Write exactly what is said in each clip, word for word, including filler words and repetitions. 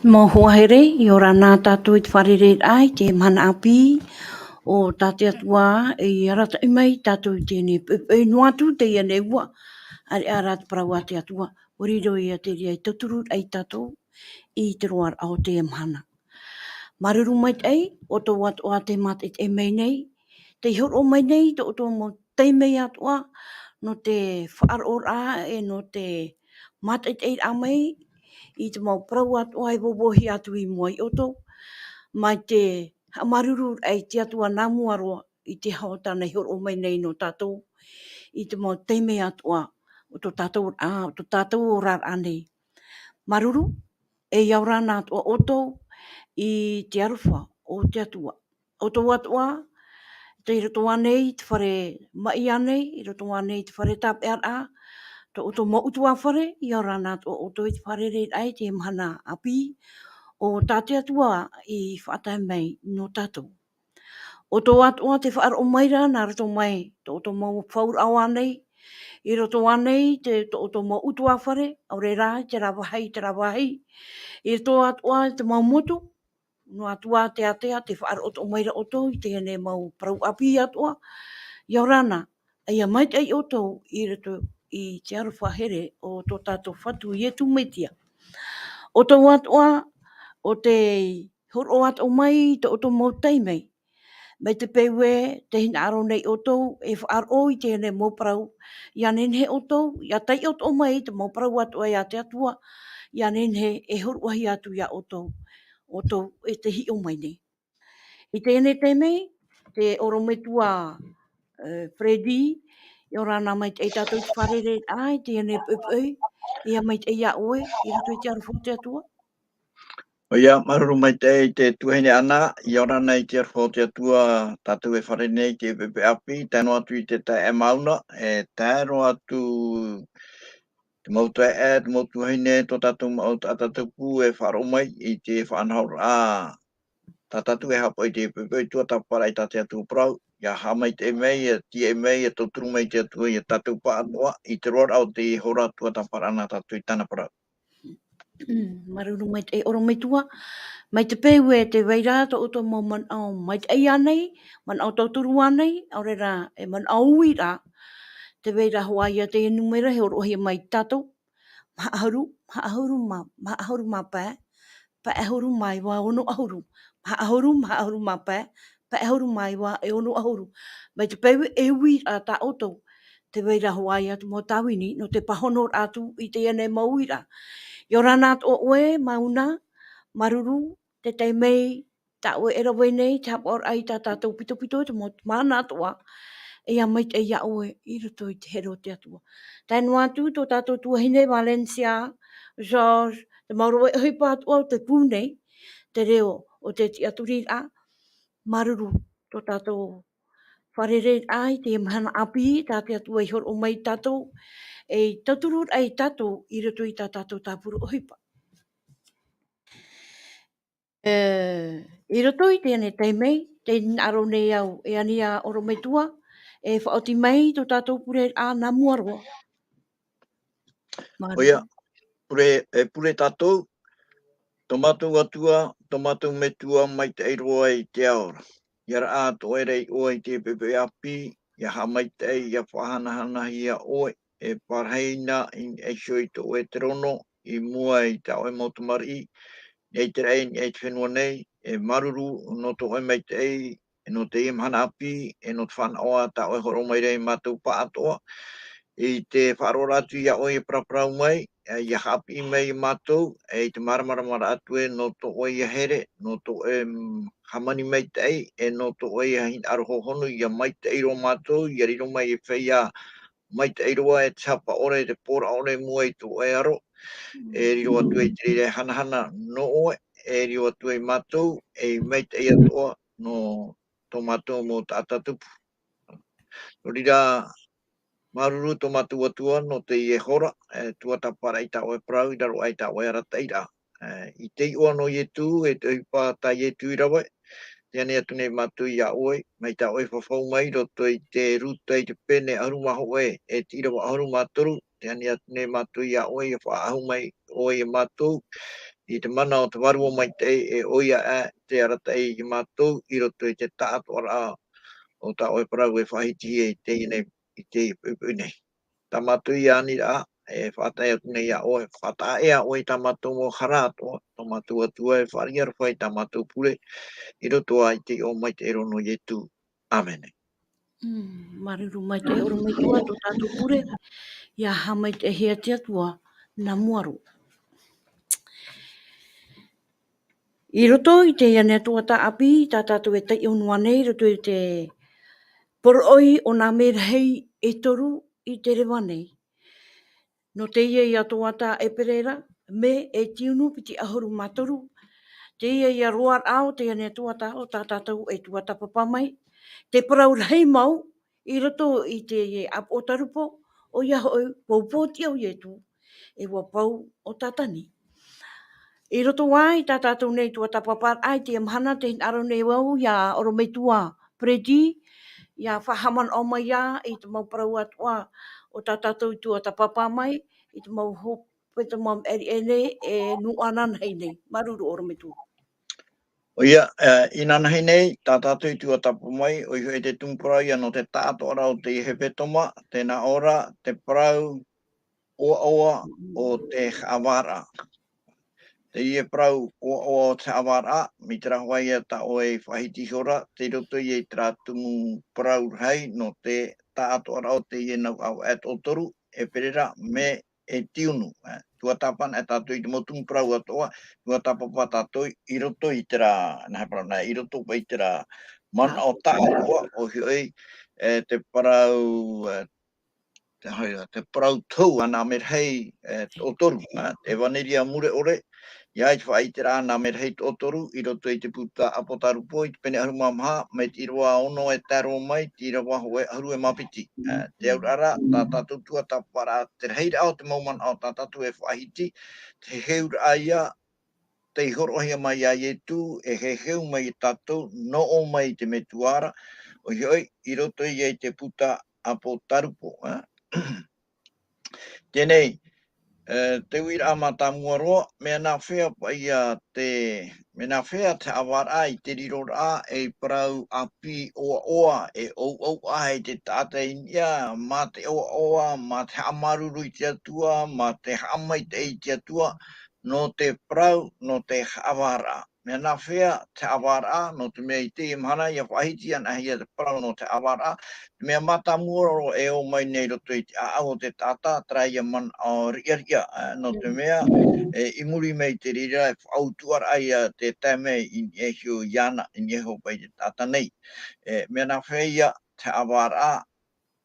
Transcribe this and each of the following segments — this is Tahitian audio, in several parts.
Mau hoa here, ʻia ora na tātou i te fārereiraʻa i te mahana ʻāpī, ʻo tā te Atua i arataʻi mai tātou i teie nei poʻipoʻi noa atu teie nei ua, ʻareʻa rā te parau a te Atua, ʻua riro ia te reira e tauturu ai tātou i te roaraʻa o teie mahana. Māuruuru maitaʻi, ʻoutou atoʻa tē mātaʻitaʻi mai nei, tē hōroʻa mai nei tō ʻoutou mau taime atoʻa, nō te faʻaroʻoraʻa e nō te mātaʻitaʻiraʻa mai i te mau parau atoʻa e vauvauhia atu i mua ia ʻoutou, mai te haʻamāuruuru ai te Atua nā mua roa i te hau tāna i hōroʻa mai nei nō tātou, i te mau taime atoʻa o tō tātou, ā, o tō tātou oraraʻa nei. Māuruuru, e ʻia ora na atoʻa ʻoutou i te aroha o te Atua. ʻOutou atoʻa, tei roto ānei i te fare maʻi ānei, i roto ānei i te fare tāpeʻaraʻa, tō ʻoutou mau ʻutuāfare, ʻia ora na atoʻa ʻoutou i te fārereiraʻa i teie mahana ʻāpī, ʻo tā te Atua i faʻatae mai nō tātou. ʻOutou atoʻa tē faʻaroʻo mai ra nā roto mai tō ʻoutou mau fauraʻo ānei, i roto ānei i te, tō ʻoutou mau ʻutuāfare, ʻaore rā, i terā vāhi, i terā vāhi, i roto atoʻa i te mau motu, noa atu ā te ātea, tē faʻaroʻo atoʻa mai ra ʻoutou i teie nei mau parau ʻāpī atoʻa, ʻia ora na, ʻia maitaʻi ʻoutou i roto i te aroha here o tō tātou Fatu Iesu Mesia. ʻOutou atoʻa, ʻo tē hōroʻa atoʻa mai i tō ʻoutou mau taime, mai te peu ē tē hinaʻaro nei ʻoutou e faʻaroʻo i teie nei mau parau, ʻia nehenehe ʻoutou, ʻia taiʻo atoʻa mai i te mau parau atoʻa a te Atua, ʻia nehenehe e hōroʻahia atu ia ʻoutou, ʻoutou e tē hiʻo mai nei. I teie nei taime, te ʻorometua, e, Freddy, ʻia ora na maitaʻi tātou i te fārereiraʻa i teie nei poʻipoʻi, ʻia maitaʻi ia ʻoe, i roto i te aroha o te Atua. ʻOia, māuruuru maitaʻi i te tuahine Ana, ʻia ora na i te aroha o te Atua, tātou e fārerei nei i te poʻipoʻi ʻāpī, tae noa atu i te taeaʻe Mauna, e tae roa atu te mau taeaʻe, te mau tuahine, tō tātou mau taʻata tupu e faʻaroʻo mai i te faʻanahoraʻa, tā tātou e haʻapaʻo i te poʻipoʻi tuatāpaparaʻa i tā te Atua parau, ʻia haʻamaitaʻi mai, ʻia tīaʻi mai, ʻia tauturu mai te Atua ia tātou pāʻatoʻa, i te roaraʻa o te hora tuatāpaparaʻa nā tātou i tāna parau. Māuruuru maitaʻi ʻorometua, mai te peu ē tē vai ra tō ʻoutou mau manaʻo maitaʻi ānei, manaʻo tauturu ānei, ʻaore rā, e manaʻo uiraʻa, tē vai ra hoʻi ia teie nūmera e hōroʻahia mai ia tātou, maha ʻahuru, maha ʻahuru mā, maha ʻahuru mā pae, pae ʻahuru mā iva ono ʻahuru, maha ʻahuru, maha ʻahuru mā pae, pae ʻahuru mā iva e ono ʻahuru. Mai te peu e uiraʻa tā ʻoutou, tē vai ra hoʻi ia te mau tāvini, nō te pāhonoraʻa atu i teie nei mau uiraʻa. ʻIa ora na atoʻa ʻoe, Mauna, māuruuru, te tae mai, tā ʻoe e rave nei, te haʻapaʻoraʻa i tā tātou pitopito, te mau mahana atoʻa, e ʻia maitaʻi ia ʻoe, i roto i te here o te Atua. Tae noa atu, tō tātou tuahine Valencia, George, te mau rave ʻohipa atoʻa o te pū nei, te reo o te tiʻaturiraʻa, māuruuru, tō tātou fārereiraʻa i te mahana ʻāpī, tā te Atua i hōroʻa mai ia tātou, e tauturu ai ia tātou, i roto i tā tātou tāpura ʻohipa. E, i roto i teie nei taime, tē hinaʻaro nei au, e ani ā ʻorometua, e faʻaoti mai tō tātou pureraʻa nā mua roa. Māuruuru. ʻOia, pure, e pure tātou, tō mātou Atua, tō mātou Metua maitaʻi roa i te ao ra. ʻIa raʻa atoʻa ra ʻoe i te poʻipoʻi ʻāpī, ʻia haʻamaitaʻi, ʻia faʻahanahanahia ʻoe, e parahiraʻa i niʻa iho i tō ʻoe terono, i mua i tā ʻoe mau tamariʻi, i niʻa i te raʻi, i niʻa i te fenua nei, e māuruuru nō tō ʻoe maitaʻi, e nō teie mahana ʻāpī, e nō te fānaʻo a tā ʻoe e hōroʻa mai ra ia mātou pāʻatoʻa, i te faʻaroʻo atu ia ʻoe e paraparau mai, e ʻia haʻapiʻi mai ia mātou, e i te māramaramaraʻa atu ē nō tō ʻoe ia here, nō tō ʻoe, mm, hāmani maitaʻi, e nō tō ʻoe ia hinaʻaro hohonu, ʻia maitaʻi roa mātou, ʻia riro mai e feiā maitaʻi roa, e te haʻapaʻo ʻore, e te pōraʻa ʻore i mua i tō ʻoe aro, e riro atu ai te reira e hanahana nō ʻoe, e riro atu ai mātou, e maitaʻi atoʻa nō tō mātou mau taʻata tupu. Nō reira, māuruuru tō mātou Atua nō teie hora, e tuatāpaparaʻa i tā ʻoe parau, i raro aʻe i tā ʻoe arataʻiraʻa. E, i te iʻoa nō Ietu, e te ʻohipa tā Ietu i rave, tē ani atu nei mātou ia ʻoe, mai tā ʻoe i fafau mai, i roto i te Ruta i te pene ʻahuru mā hōʻē, e te ʻīrava ʻahuru mā toru, tē ani atu nei mātou ia ʻoe, ʻia faʻaʻahu mai ʻoe ia mātou, i te mana o te Vārua Maitaʻi, e ʻoia ā te arataʻi ia mātou i roto i te taʻatoʻaraʻa o tā ʻoe parau e faʻahitihia i teie nei, i te poʻipoʻi nei. Tā mātou ia aniraʻa, e faʻatae atu nei iā ʻoe, faʻataʻa ʻoe i tā mātou mau hara atoʻa, tō mātou Atua e fāriʻi aroha i tā mātou pure, i roto ā i te iʻoa maitaʻi roa nō Ietu. ʻĀmene. Mm, māuruuru maitaʻi ʻorometua tō tātou pure, ia haʻamaitaʻihia te Atua, nā mua roa. I roto i teie nei tuatāpapa, tā tātou e taiʻo noa nei, i roto i te poroʻi o nā merahi e toru i te reva nei. Nō teie ia tuatāpapa ʻEperēra, mē e tiunu piti ʻahuru mā toru, teie ia roaraʻa o teie nei tuatāpapa, tā tātou e tuatāpapa mai, te parau rahi mau, i roto i te ʻāpoʻo Tarupo, ʻoia hoʻi, poupou tiʻa o Ietu, e ua pau ʻo Tātani. I roto ā i tā tātou nei tuatāpaparaʻa i teie mahana, tē hinaʻaro nei au iā ʻorometua Preti, ia faʻahaʻamanaʻo mai ā i te mau parau atoʻa o tā tātou i tuatāpapa mai, i te mau hō-, i te mau meʻa riʻi nei, e nūnaʻa nei. Māuruuru ʻorometua. ʻOia, e, inanahi nei, tā tātou i tuatāpapa mai, ʻoia hoʻi te tumu parau ia nō te taʻatoʻaraʻa o te hepetoma, tē nā ʻō ra, te parau ʻoaʻoa o te haʻavāraʻa. Teie parau ʻoaʻoa o te haʻavāraʻa, mai te rā hoʻi ia tā ʻoe i faʻahiti iho ra, tei roto ia i terā tumu parau rahi nō te taʻatoʻaraʻa o teie nau ʻāvaʻe toʻotoru, ʻEperēra, mē e tiunu, e, tuatāpapa anaʻe tātou i te mau tumu parau atoʻa, tuatāpapa tātou i roto i terā, nā he parau nā, i roto paʻi i terā manaʻo tāʻātoʻa, ʻoia hoʻi, e, te parau, e, te, te parau tohu a nā merahi, e, toʻotoru, e, te ʻevaneria mure ʻore, ʻia faʻaʻiteraʻa nā merahi toʻotoru, i roto i te puta ʻĀpotarupo, i te pene ʻahuru mā maha, mai te ʻīrava ono e tae roa mai, te ʻīrava hōʻē ʻahuru e mā piti. E, te auraʻa ra, tā tātou tuatāpaparaʻa, te rahiraʻa o te mau manaʻo tā tātou e faʻahiti, te heheuraʻa ia, tei hōroʻahia mai iā Ietu, e heheu mai iā tātou, nō ʻō mai i te Metua ra, ʻoia hoʻi, i roto ia i te puta ʻĀpotarupo, e. Teie nei, e, te uiraʻa mātāmua roa, mea nā hea paʻi ia te, mea nā hea te haʻavāraʻa i te riroraʻa ei parau ʻāpī ʻoaʻoa, e ʻouʻouʻaha i te taʻata i niʻa, mā te ʻoaʻoa, mā te haʻamāuruuru i te Atua, mā te haʻamaitaʻi i te Atua, nō te parau, nō te haʻavāraʻa. Mea nā hea te haʻavāraʻa, nō te mea i teie mahana ʻia faʻahiti anaʻe ia te parau nō te haʻavāraʻa, te mea mātāmua roa e ō mai nei i roto i te ʻāʻau o te taʻata, terā ia manaʻo riʻariʻa, e, nō te mea, e, i muri mai i te reira, e faʻautuʻaraʻa ia tē tae mai i niʻa iho iāna, i niʻa iho paʻi i te taʻata nei. E, mea nā hea ia te haʻavāraʻa,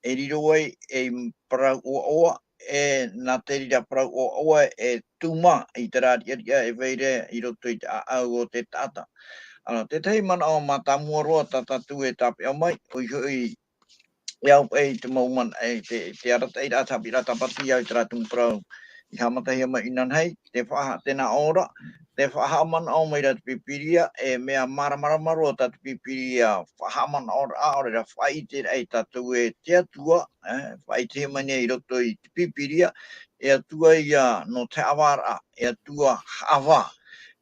e riro ai ei parau ʻoaʻoa, e nā te reira parau ʻoaʻoa e tūmā i terā riʻariʻa e vai ra i roto i te ʻāʻau o te taʻata. Ana, tētahi manaʻo mātāmua roa tā tātou e tāpeʻa mai, ʻoia hoʻi, e au paʻi te mau mana-, e te, te arataʻiraʻa tāpiraʻa tāpati au i terā tumu parau i haʻamatahia mai inanahi, te faʻaha-, tē nā ʻō ra, tē faʻahaʻamanaʻo mai ra te Pīpīria, e mea māramarama roa tā te Pīpīria faʻahaʻamanaʻoraʻa, ʻaore rā faʻaʻiteraʻa ia tātou e te Atua, e, faʻaʻitehia mai nei i roto i te Pīpīria, e Atua ia nō te haʻavāraʻa, e Atua haʻavā.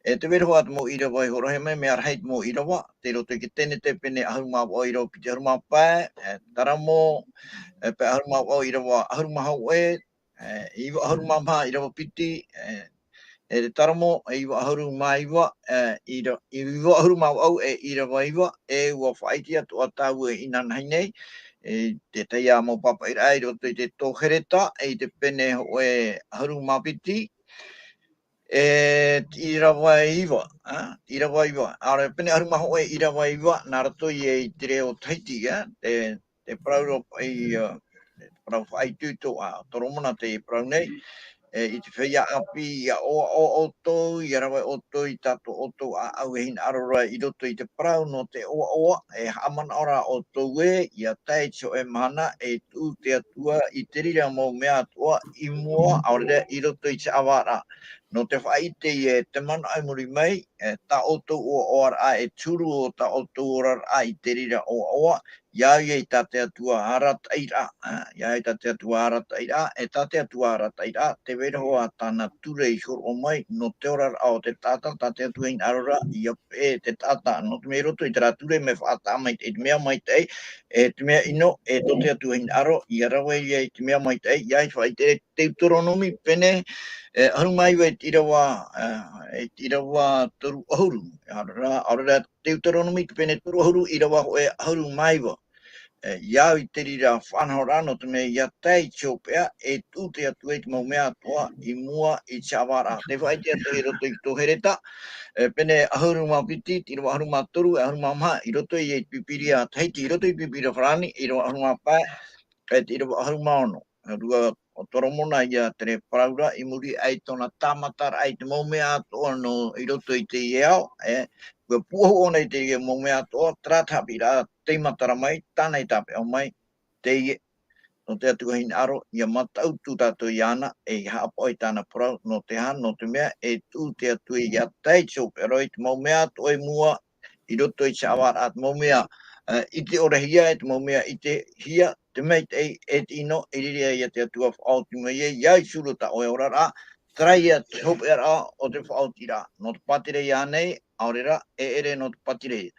E tē vai ra hoʻi te mau ʻīrava i hōroʻahia mai, mea rahi te mau ʻīrava, tei roto i te Tenete pene ʻahuru mā vaʻu ʻīrava piti ʻahuru mā pae, e, Taramo, e, pae ʻahuru mā vaʻu ʻīrava ʻahuru mā hōʻē, e, iva ʻahuru mā maha ʻīrava piti, e, e te Taramo, e iva ʻahuru mā iva, e, ʻīra-, iva ʻahuru mā vaʻu, e ʻīrava iva, e ʻua faʻaʻite atoʻa tāua inanahi nei, e, tētahi ā mau pāpaʻiraʻa i roto i te Tohereta, e i te pene hōʻē ʻahuru mā piti, e, ʻīrava iva, a, ʻīrava iva. ʻAore, pene ʻahuru mā hōʻē ʻīrava iva, nā roto ia i te reo Tahiti, a, te, te parau ro-, i, a, te parau faʻaitoito a Toromona te parau nei, e, i te feiā ʻāpī, ʻia ʻoaʻoa ʻoutou, ʻia rave ʻoutou i tā tō ʻoutou ʻāʻau e hinaʻaro ra i roto i te parau nō te ʻoaʻoa, e haʻamanaʻo rā ʻoutou ē, ʻia tae i te hōʻē mahana, e tuʻu te Atua i te reira mau mea atoʻa i mua, ʻaore rā i roto i te haʻavāraʻa. Nō te faʻaʻite ia e te manaʻo i muri mai, e tā ʻoutou ʻoaʻoaraʻa, e te huru o tā ʻoutou oraraʻa i te reira ʻoaʻoa, ʻia au ia i tā te Atua arataʻiraʻa, ā, ʻia au i tā te Atua arataʻiraʻa, e tā te Atua arataʻiraʻa, tē vai ra hoʻi tāna ture i hōroʻa mai, nō te oraraʻa o te taʻata, tā te Atua hinaʻaro ra, ʻia peʻe te taʻata, nō te mea i roto i terā ture, mea faʻataʻa maitaʻi, te mea maitaʻi, e te mea ʻino, e tō te Atua hinaʻaro, ʻia rave ia i te mea maitaʻi, ʻia faʻaʻite, Teuteronome pene, e, ʻahuru mā iva i te ʻīrava, e, i te ʻīrava toru ʻahuru. ʻAore ra, ʻaore ra, Teuteronome te pene toru ʻahuru, ʻīrava hōʻē ʻahuru mā iva. E, ʻia au i te reira faʻanahoraʻa, nō te mea ʻia tae i te hopeʻa, e tuʻu te Atua i te mau mea atoʻa i mua i te haʻavāraʻa. Tē faʻaʻite atu i roto i tō Hereta, e, pene ʻahuru mā piti, te ʻīrava ʻahuru mā toru, ʻahuru mā maha, i roto i te Pīpīria Tahiti, i roto i te Pīpīria Farāni, ʻīrava ʻahuru mā pae, e te ʻīrava ʻahuru mā ono. Rua o Toromona ia te parau ra i muri aʻe i tōna tāmataraʻa i te mau mea atoʻa nō i roto i teie ao, e, ʻua pūʻohu ʻōna i teie mau mea atoʻa, terā te haʻapiʻiraʻa tei matara mai, tāna i tāpeʻa mai, teie, nō te Atua hinaʻaro, ʻia mataʻutu tātou iāna, e ʻia haʻapaʻo i tāna parau, nō te aha, nō te mea, e tuʻu te Atua ʻia tae i te hopeʻa ra i te mau mea atoʻa i mua, i roto i te haʻavāraʻa, te mau mea, e, ʻite-ʻore-hia, e te mau mea ʻitehia, te maitaʻi, e te ʻino, i reira ia te Atua faʻaoti mai ai, ʻia au i te huru o tā ʻoe oraraʻa, terā ia te hopeʻaraʻa o te faʻaotiraʻa. Nō te pātireia ānei, ʻaore ra, e ʻere nō te pātireia.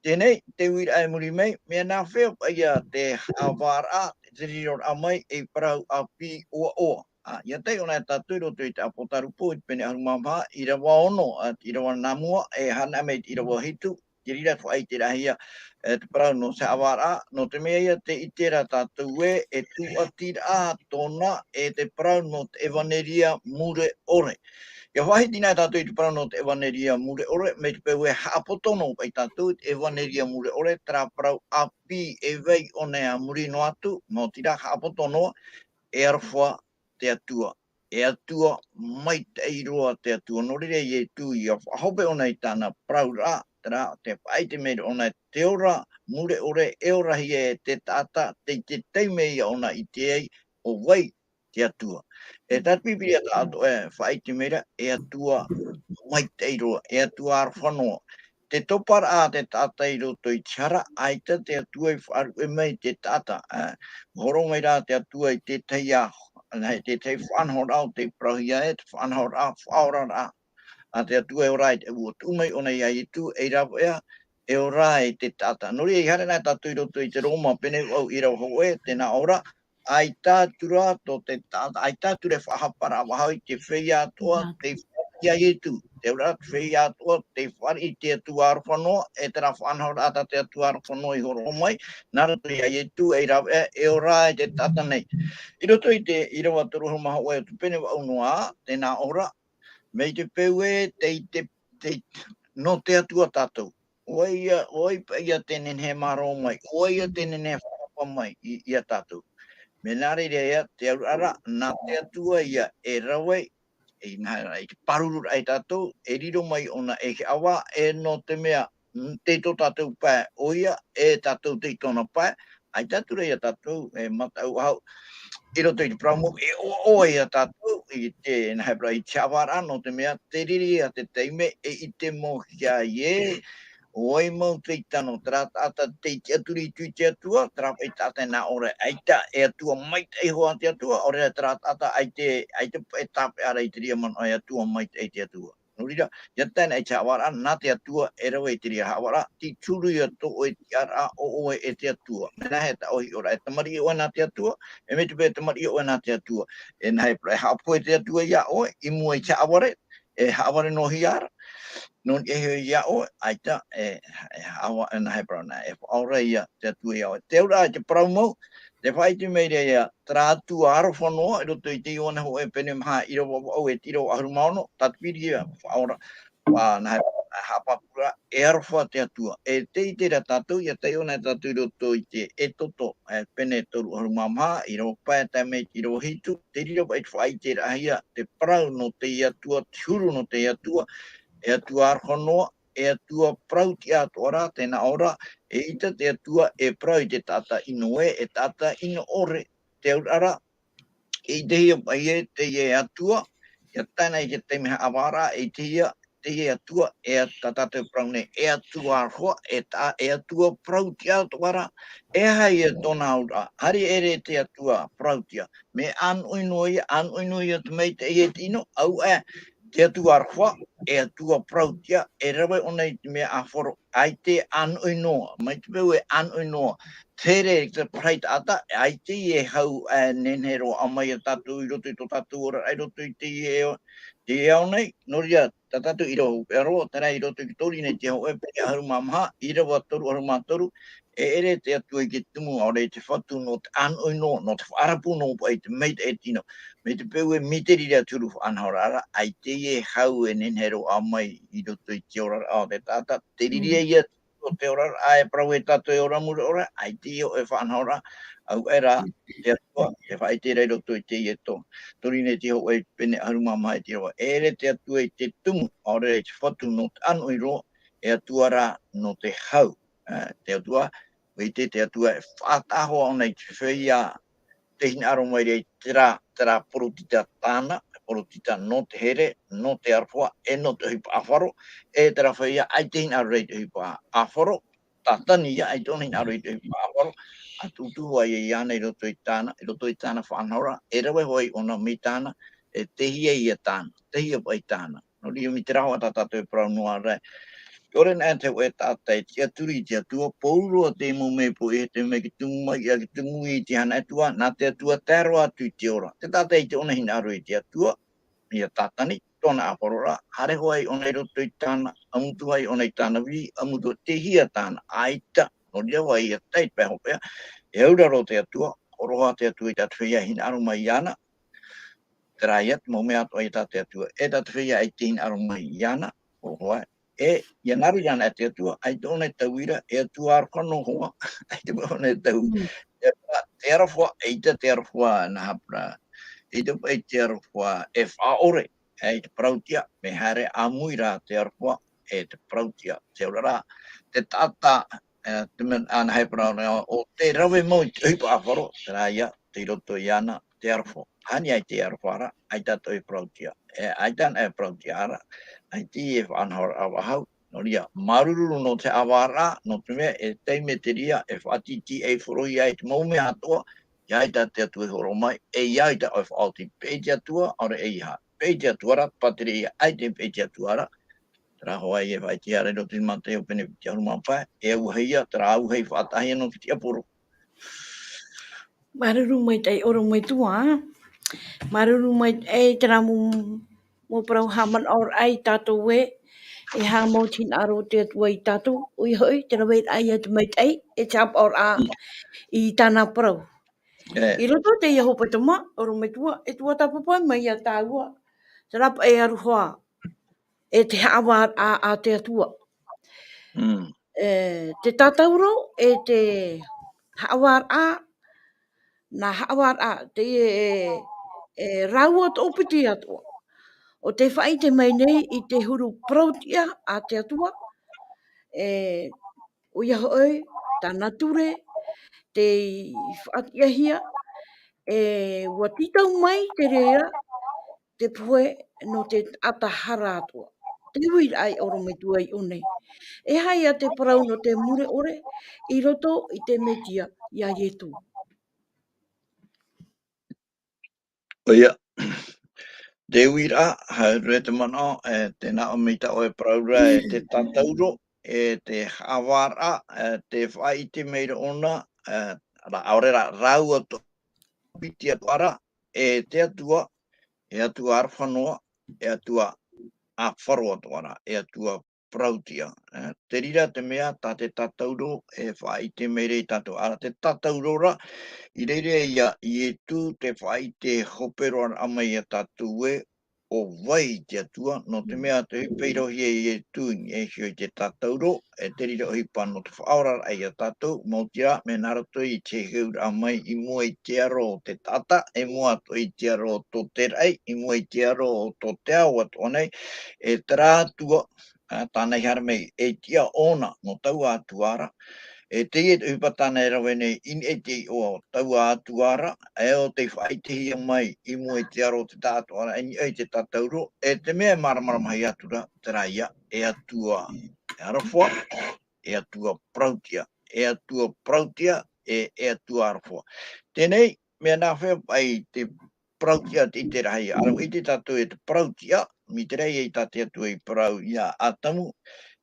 Teie nei, te uiraʻa i muri mai, mea nā hea paʻi ia te haʻavāraʻa, te riroraʻa mai, ei parau ʻāpī ʻoaʻoa. Ā, ʻia tae ʻōna ia tātou i roto i te ʻApotarupo, i te pene ʻahuru mā maha, ʻīrava ono, ā, te ʻīrava nā mua, e haere mai i te ʻīrava hitu, te reira faʻaʻiteraʻahia, e, te parau nō te haʻavāraʻa, nō te mea ia tē ʻite ra tātou ē, e tūʻatiraʻa tōna, e te parau nō te ʻevaneria mure ʻore. ʻIa faʻahiti na tātou i te parau nō te ʻevaneria mure ʻore, mai te peu ē haʻapoto noa paʻi tātou i te ʻevaneria mure ʻore, terā parau ʻāpī e vai ʻōna a muri noa atu, maoti rā haʻapoto noa, e aroha te Atua. E Atua maitaʻi roa te Atua. Nō reira Ietu ʻia faʻahope ʻōna i tāna parauraʻa, terā, tē faʻaʻite mai ra ʻōna te ora mure ʻore, e orahia e te taʻata, tei te taime ia ʻōna i ʻite ai, ʻo vai te Atua. E tā te Pīpīria taʻatoʻa e faʻaʻite mai ra, e Atua maitaʻi roa, e Atua aroha noa. Te toparaʻa a te taʻata i roto i te hara, ʻaita te Atua i faʻaruʻe mai te taʻata, ā, hōroʻa mai rā te Atua i tētahi ā, ā, i tētahi faʻanahoraʻa o tei parauhia e te faʻanahoraʻa faʻaoraraʻa a te Atua e ora ai te ʻāua, tuʻu mai ʻōna ia Ietu, ei rāveʻa, e ora ai te taʻata. Nō reira, i haere na tātou i roto i te Roma, pene vaʻu ʻīrava hōʻē, tē nā ʻō ra, ʻaita atu rā tō te taʻata, ʻaita atu rā e faʻahapa ra vau i te feiā atoʻa, tei fāriʻi ia Ietu. Te auraʻa te feiā atoʻa, tei fāriʻi i te Atua aroha noa, e terā faʻanahoraʻa tā te Atua aroha noa i hōroʻa mai, nā roto ia Ietu, ei rāveʻa, e ora ai te taʻata nei. I roto i te ʻīrava toru ʻahuru mā hōʻē o te pene vaʻu noa, tē nā ʻō ra, mai te peu ē, tei te, tei, nō te Atua tātou. ʻO vai ia, ʻo vai paʻi ia tē nehenehe e mārō mai, ʻo vai ia tē nehenehe e faʻahapa mai i, ia tātou. Mea nā reira ia, te auraʻa ra, nā te Atua ia e rave, e nā, i te pārururaʻa ia tātou, e riro mai ʻōna ei haʻavā, e nō te mea, mm, tei tō tātou pae ʻoia, e tātou tei tōna pae, ʻaita atu rā ia tātou, e mataʻu ahau, i roto i te parau mau, e ʻoaʻoa ia tātou, i te, nā hea parau, i te haʻavāraʻa, nō te mea, tē reira te taime, e ʻite mau hia ē, ʻo vai mau tei tano, terā taʻata tei tiʻaturi atu i te Atua, terā paʻi taʻata e nā ʻō ra, ʻaita, e Atua maitaʻi hoʻi te Atua, ʻaore rā terā taʻata, ʻaita, ʻaita e tāpeʻa ra i te reira manaʻo e Atua maitaʻi te Atua. Nō reira, ʻia tae na i te haʻavāraʻa, nā te Atua e rave i te reira haʻavāraʻa, tei te huru ia tō ʻoe tiʻaraʻa, ʻo ʻoe e te Atua. Mea nā hea tā ʻoe hiʻoraʻa, e tamariʻi ʻoe nā te Atua, e mai te peu e tamariʻi ʻoe nā te Atua. E nā hea parau, e haʻapohe te Atua ia ʻoe, i mua i te haʻavare, e haʻavare noa hia ra. Nō niʻa iho ia ʻoe, ʻaita, e, e haʻava-, e nā hea parau na, e faʻaora ia te Atua ia ʻoe. Te auraʻa, te parau mau, tē faʻaʻite mai ra ia, terā Atua aroha noa, i roto i te Ioane hōʻē pene maha ʻīrava vaʻu e te ʻīrava ʻahuru mā ono, tā te Pīpīria faʻaora, faʻa-, nā hea, haʻapāpū ra, e aroha te Atua. E tē ʻite ra tātou, ʻia tae ʻōna tātou i roto i te Exodo, e, pene toru ʻahuru mā maha, ʻīrava pae tae mai i te ʻīrava hitu, te reira paʻi te faʻaʻiteraʻahia, te parau nō te Atua, te huru nō te Atua, e Atua aroha noa, e Atua parau tiʻa atoʻa ra, tē nā ʻō ra, eʻita te Atua e parau i te taʻata ʻino ē, e taʻata ʻino ʻore, te auraʻa ra, e ʻitehia paʻi ē, teie Atua, ʻia tae na i te taime haʻavāraʻa, e ʻitehia, te Atua, e tā tātou parau nei, e Atua aroha, e tā, e Atua parauʻtiʻa atoʻa ra, e aha ia tōna auraʻa, haere ʻere te Atua parauʻtiʻa, mea ʻānoʻi noa ia, ʻānoʻi noa ia te maitaʻi e te ʻino, auaʻe, te Atua aroha, e Atua parauʻtiʻa, e rave ʻōna i te mea ʻāfaro, ʻaita e ʻānoʻi noa, mai te peu e ʻānoʻi noa, te here i te parau taʻata, ʻaita e hau, e nehenehe roa mai ia tātou i roto i tō tātou ora, i roto i te, e, te ao nei, nō reira, tā tātou ʻīrava hopeʻa roa, terā i roto i te Tōrīnetia hōʻē pene ʻahuru mā maha, ʻīrava toru ʻahuru mā toru, e ʻere te Atua i te tumu, ʻaore i te fatu nō te ʻānoʻi noa, nō te faʻarapu noa paʻi i te maitaʻi e te ʻino, mai te peu e mīteri ra te huru faʻanahoraʻa ra, ʻaita e hau e nehenehe roa mai i roto i te oraraʻa o te taʻata, te riri ia o te oraraʻa e parau e tātou e ora mure ora, ʻaita e hōʻē faʻanahoraʻa, auaʻe rā, te Atua, e faʻaʻite ra i roto i teie tō. Tōrīnetia hōʻē pene ʻahuru mā maha i te ʻīrava. E ʻere te Atua i te tumu, ʻaore i te fatu nō te ʻānoʻi roa, e Atua rā nō te hau. E, te Atua, ʻua ʻite te Atua e faʻataʻa hoʻi ʻōna i te feiā, tē hinaʻaro mai ra i terā, terā poritita tāna, poritita nō te here, nō te aroha, e nō te ʻohipa ʻāfaro, e terā feiā ʻaita e hinaʻaro ra i te ʻohipa ʻāfaro, Tātani ia ʻaita ʻōna i hinaʻaro i te ʻohipa ʻāfaro, ʻa tūtū hoʻi ia iāna i roto i tāna, i roto i tāna faʻanahoraʻa, e rave hoʻi ʻōna mai tāna, e tei hea ia tāna, tei hea paʻi tāna. Nō reira mai te rāveʻa tā tātou e parau noa ra. ʻAore naʻe te hōʻē taʻata e tiʻaturi i te Atua, pauroa te mau mea e poʻihia mai, te tumu mai, ʻia tumu i te hanaʻe Atua, nā te Atua tae roa atu i te ora. Te taʻata ʻaita ʻōna i hinaʻaro i te Atua, ia Tātani, tōna ʻāfaroraʻa, haere hoʻi ʻōna i roto i tāna, ʻamutu hoʻi ʻōna i tāna vī, ʻamutu tei hea tāna, ʻaita, nō reira hoʻi ia tae i te pae hopeʻa, e aura roa te Atua, hōroʻa te Atua i tā te feiā e hinaʻaro mai iāna, terā ia te mau mea atoʻa ia tā te Atua, e tā te feiā ʻaita e hinaʻaro mai iāna, hōroʻa, e, ʻia hinaʻaro iāna e te Atua, ʻaita ʻōna e taui ra, e Atua aroha noa hoʻi, ʻaita ʻōna e taui. Mm. E, te aroha, ʻeita te aroha nā hapara, ʻeita paʻi te aroha e faʻaʻore, e te parautiʻa, mea haere ʻāmui ra te aroha, e te parautiʻa, te auraro, te taʻata, e, te mea, ā, nā hea e parau ra, ʻo te rave mau i te ʻohipa ʻāfaro, terā ia, tei roto iāna, te aroha. Hānere ʻaita e aroha ra, ʻaita atoʻa e parautiʻa. E, ʻaita anaʻe e parautiʻa ra, ʻaita e faʻanahoraʻa faʻahou. Nō reira, māuruuru nō te haʻavāraʻa, nō te mea, e taime te reira, e faʻatītīʻaifaro ai te mau mea atoʻa, ʻia ʻaita te Atua e hōroʻa mai, e ʻia ʻaita ʻoe e faʻaoti, peʻe i te Atua, ʻaore e ʻeiaha. Peʻe i te Atua ra, pātireia ʻaita e peʻe i te Atua ra. Terā hoʻi e faʻaʻitehia ra i roto i te Mataio pene piti ʻahuru mā pae, e auahi ia, terā auahi faʻataʻahia nō te tiaporo. Māuruuru maitaʻi ʻorometua. Māuruuru maitaʻi terā mau, mau parau haʻamanaʻoraʻa ia tātou ē, e haʻamau te hinaʻaro o te Atua ia tātou, ʻoia hoʻi, te raveraʻa ia te maitaʻi, e te haʻapaʻoraʻa i tāna parau. E. I roto i teie hepetoma, ʻorometua, e tuatāpapa mai ia tāua, terā paʻi aroha, e te haʻavāraʻa a te Atua. Mm. E, te tātauro, e te haʻavāraʻa, nā haʻavāraʻa, te, e, e rāua toʻopiti atoʻa. ʻO tē faʻaʻite mai nei i te huru parautiʻa a te Atua, e, ʻoia hoʻi, tāna ture, tei faʻatiʻahia, e, ʻua tītau mai te reira, te pohe nō te taʻata hara atoʻa. Te uiraʻa ʻorometua i ʻō nei. E aha ia te parau nō te mure ʻore i roto i te Metia, ia Ietu. ʻOia. Te uiraʻa, haere te manaʻo, e, tē nā ʻō mai tā ʻoe e parau ra, e te tātauro, e te haʻavāraʻa, e, tē faʻaʻite mai ra ʻōna, e, rā, ʻaore rā, rāua toʻopiti atoʻa ra, e te Atua, e Atua aroha noa, e Atua ʻāfaro atoʻa ra, e Atua parautiʻa. E, te reira te mea tā te tātauro e faʻaʻite mai ra ia tātou. Ara te tātauro ra, i reira ia Ietu te faʻaʻite hope roa mai ia tātou ē, ʻo vai te Atua, nō te mea te ʻohipa i rohi ai Ietu i niʻa iho i te tātauro, e te reira ʻohipa nō te faʻaoraraʻa ia tātou, maoti rā, mea nā roto i te heheuraʻa mai i mua i te aro o te taʻata, e mua atoʻa i te aro o tō te raʻi, i mua i te aro o tō te ao atoʻa nei, e terā Atua, ā, tāna i haere mai, e tiʻa ʻōna, nō taua Atua ra, E teie te ʻohipa tāna e rave nei, i niʻa i te iʻoa o taua Atua ra, e ʻo tei faʻaʻitehia mai i mua i te aro o te taʻatoʻaraʻa, i niʻa i te tātauro, e te mea e māramaramahia atu ra, terā ia, e Atua, e aroha, e Atua parauʻtiʻa, e Atua parauʻtiʻa, e, e Atua aroha. Teie nei, mea nāfea paʻi te parauʻtiʻa te ʻiteraʻa? ʻAreʻa ʻite tātou e te parauʻtiʻa, mai te reira tā te Atua i parau ia Atamu,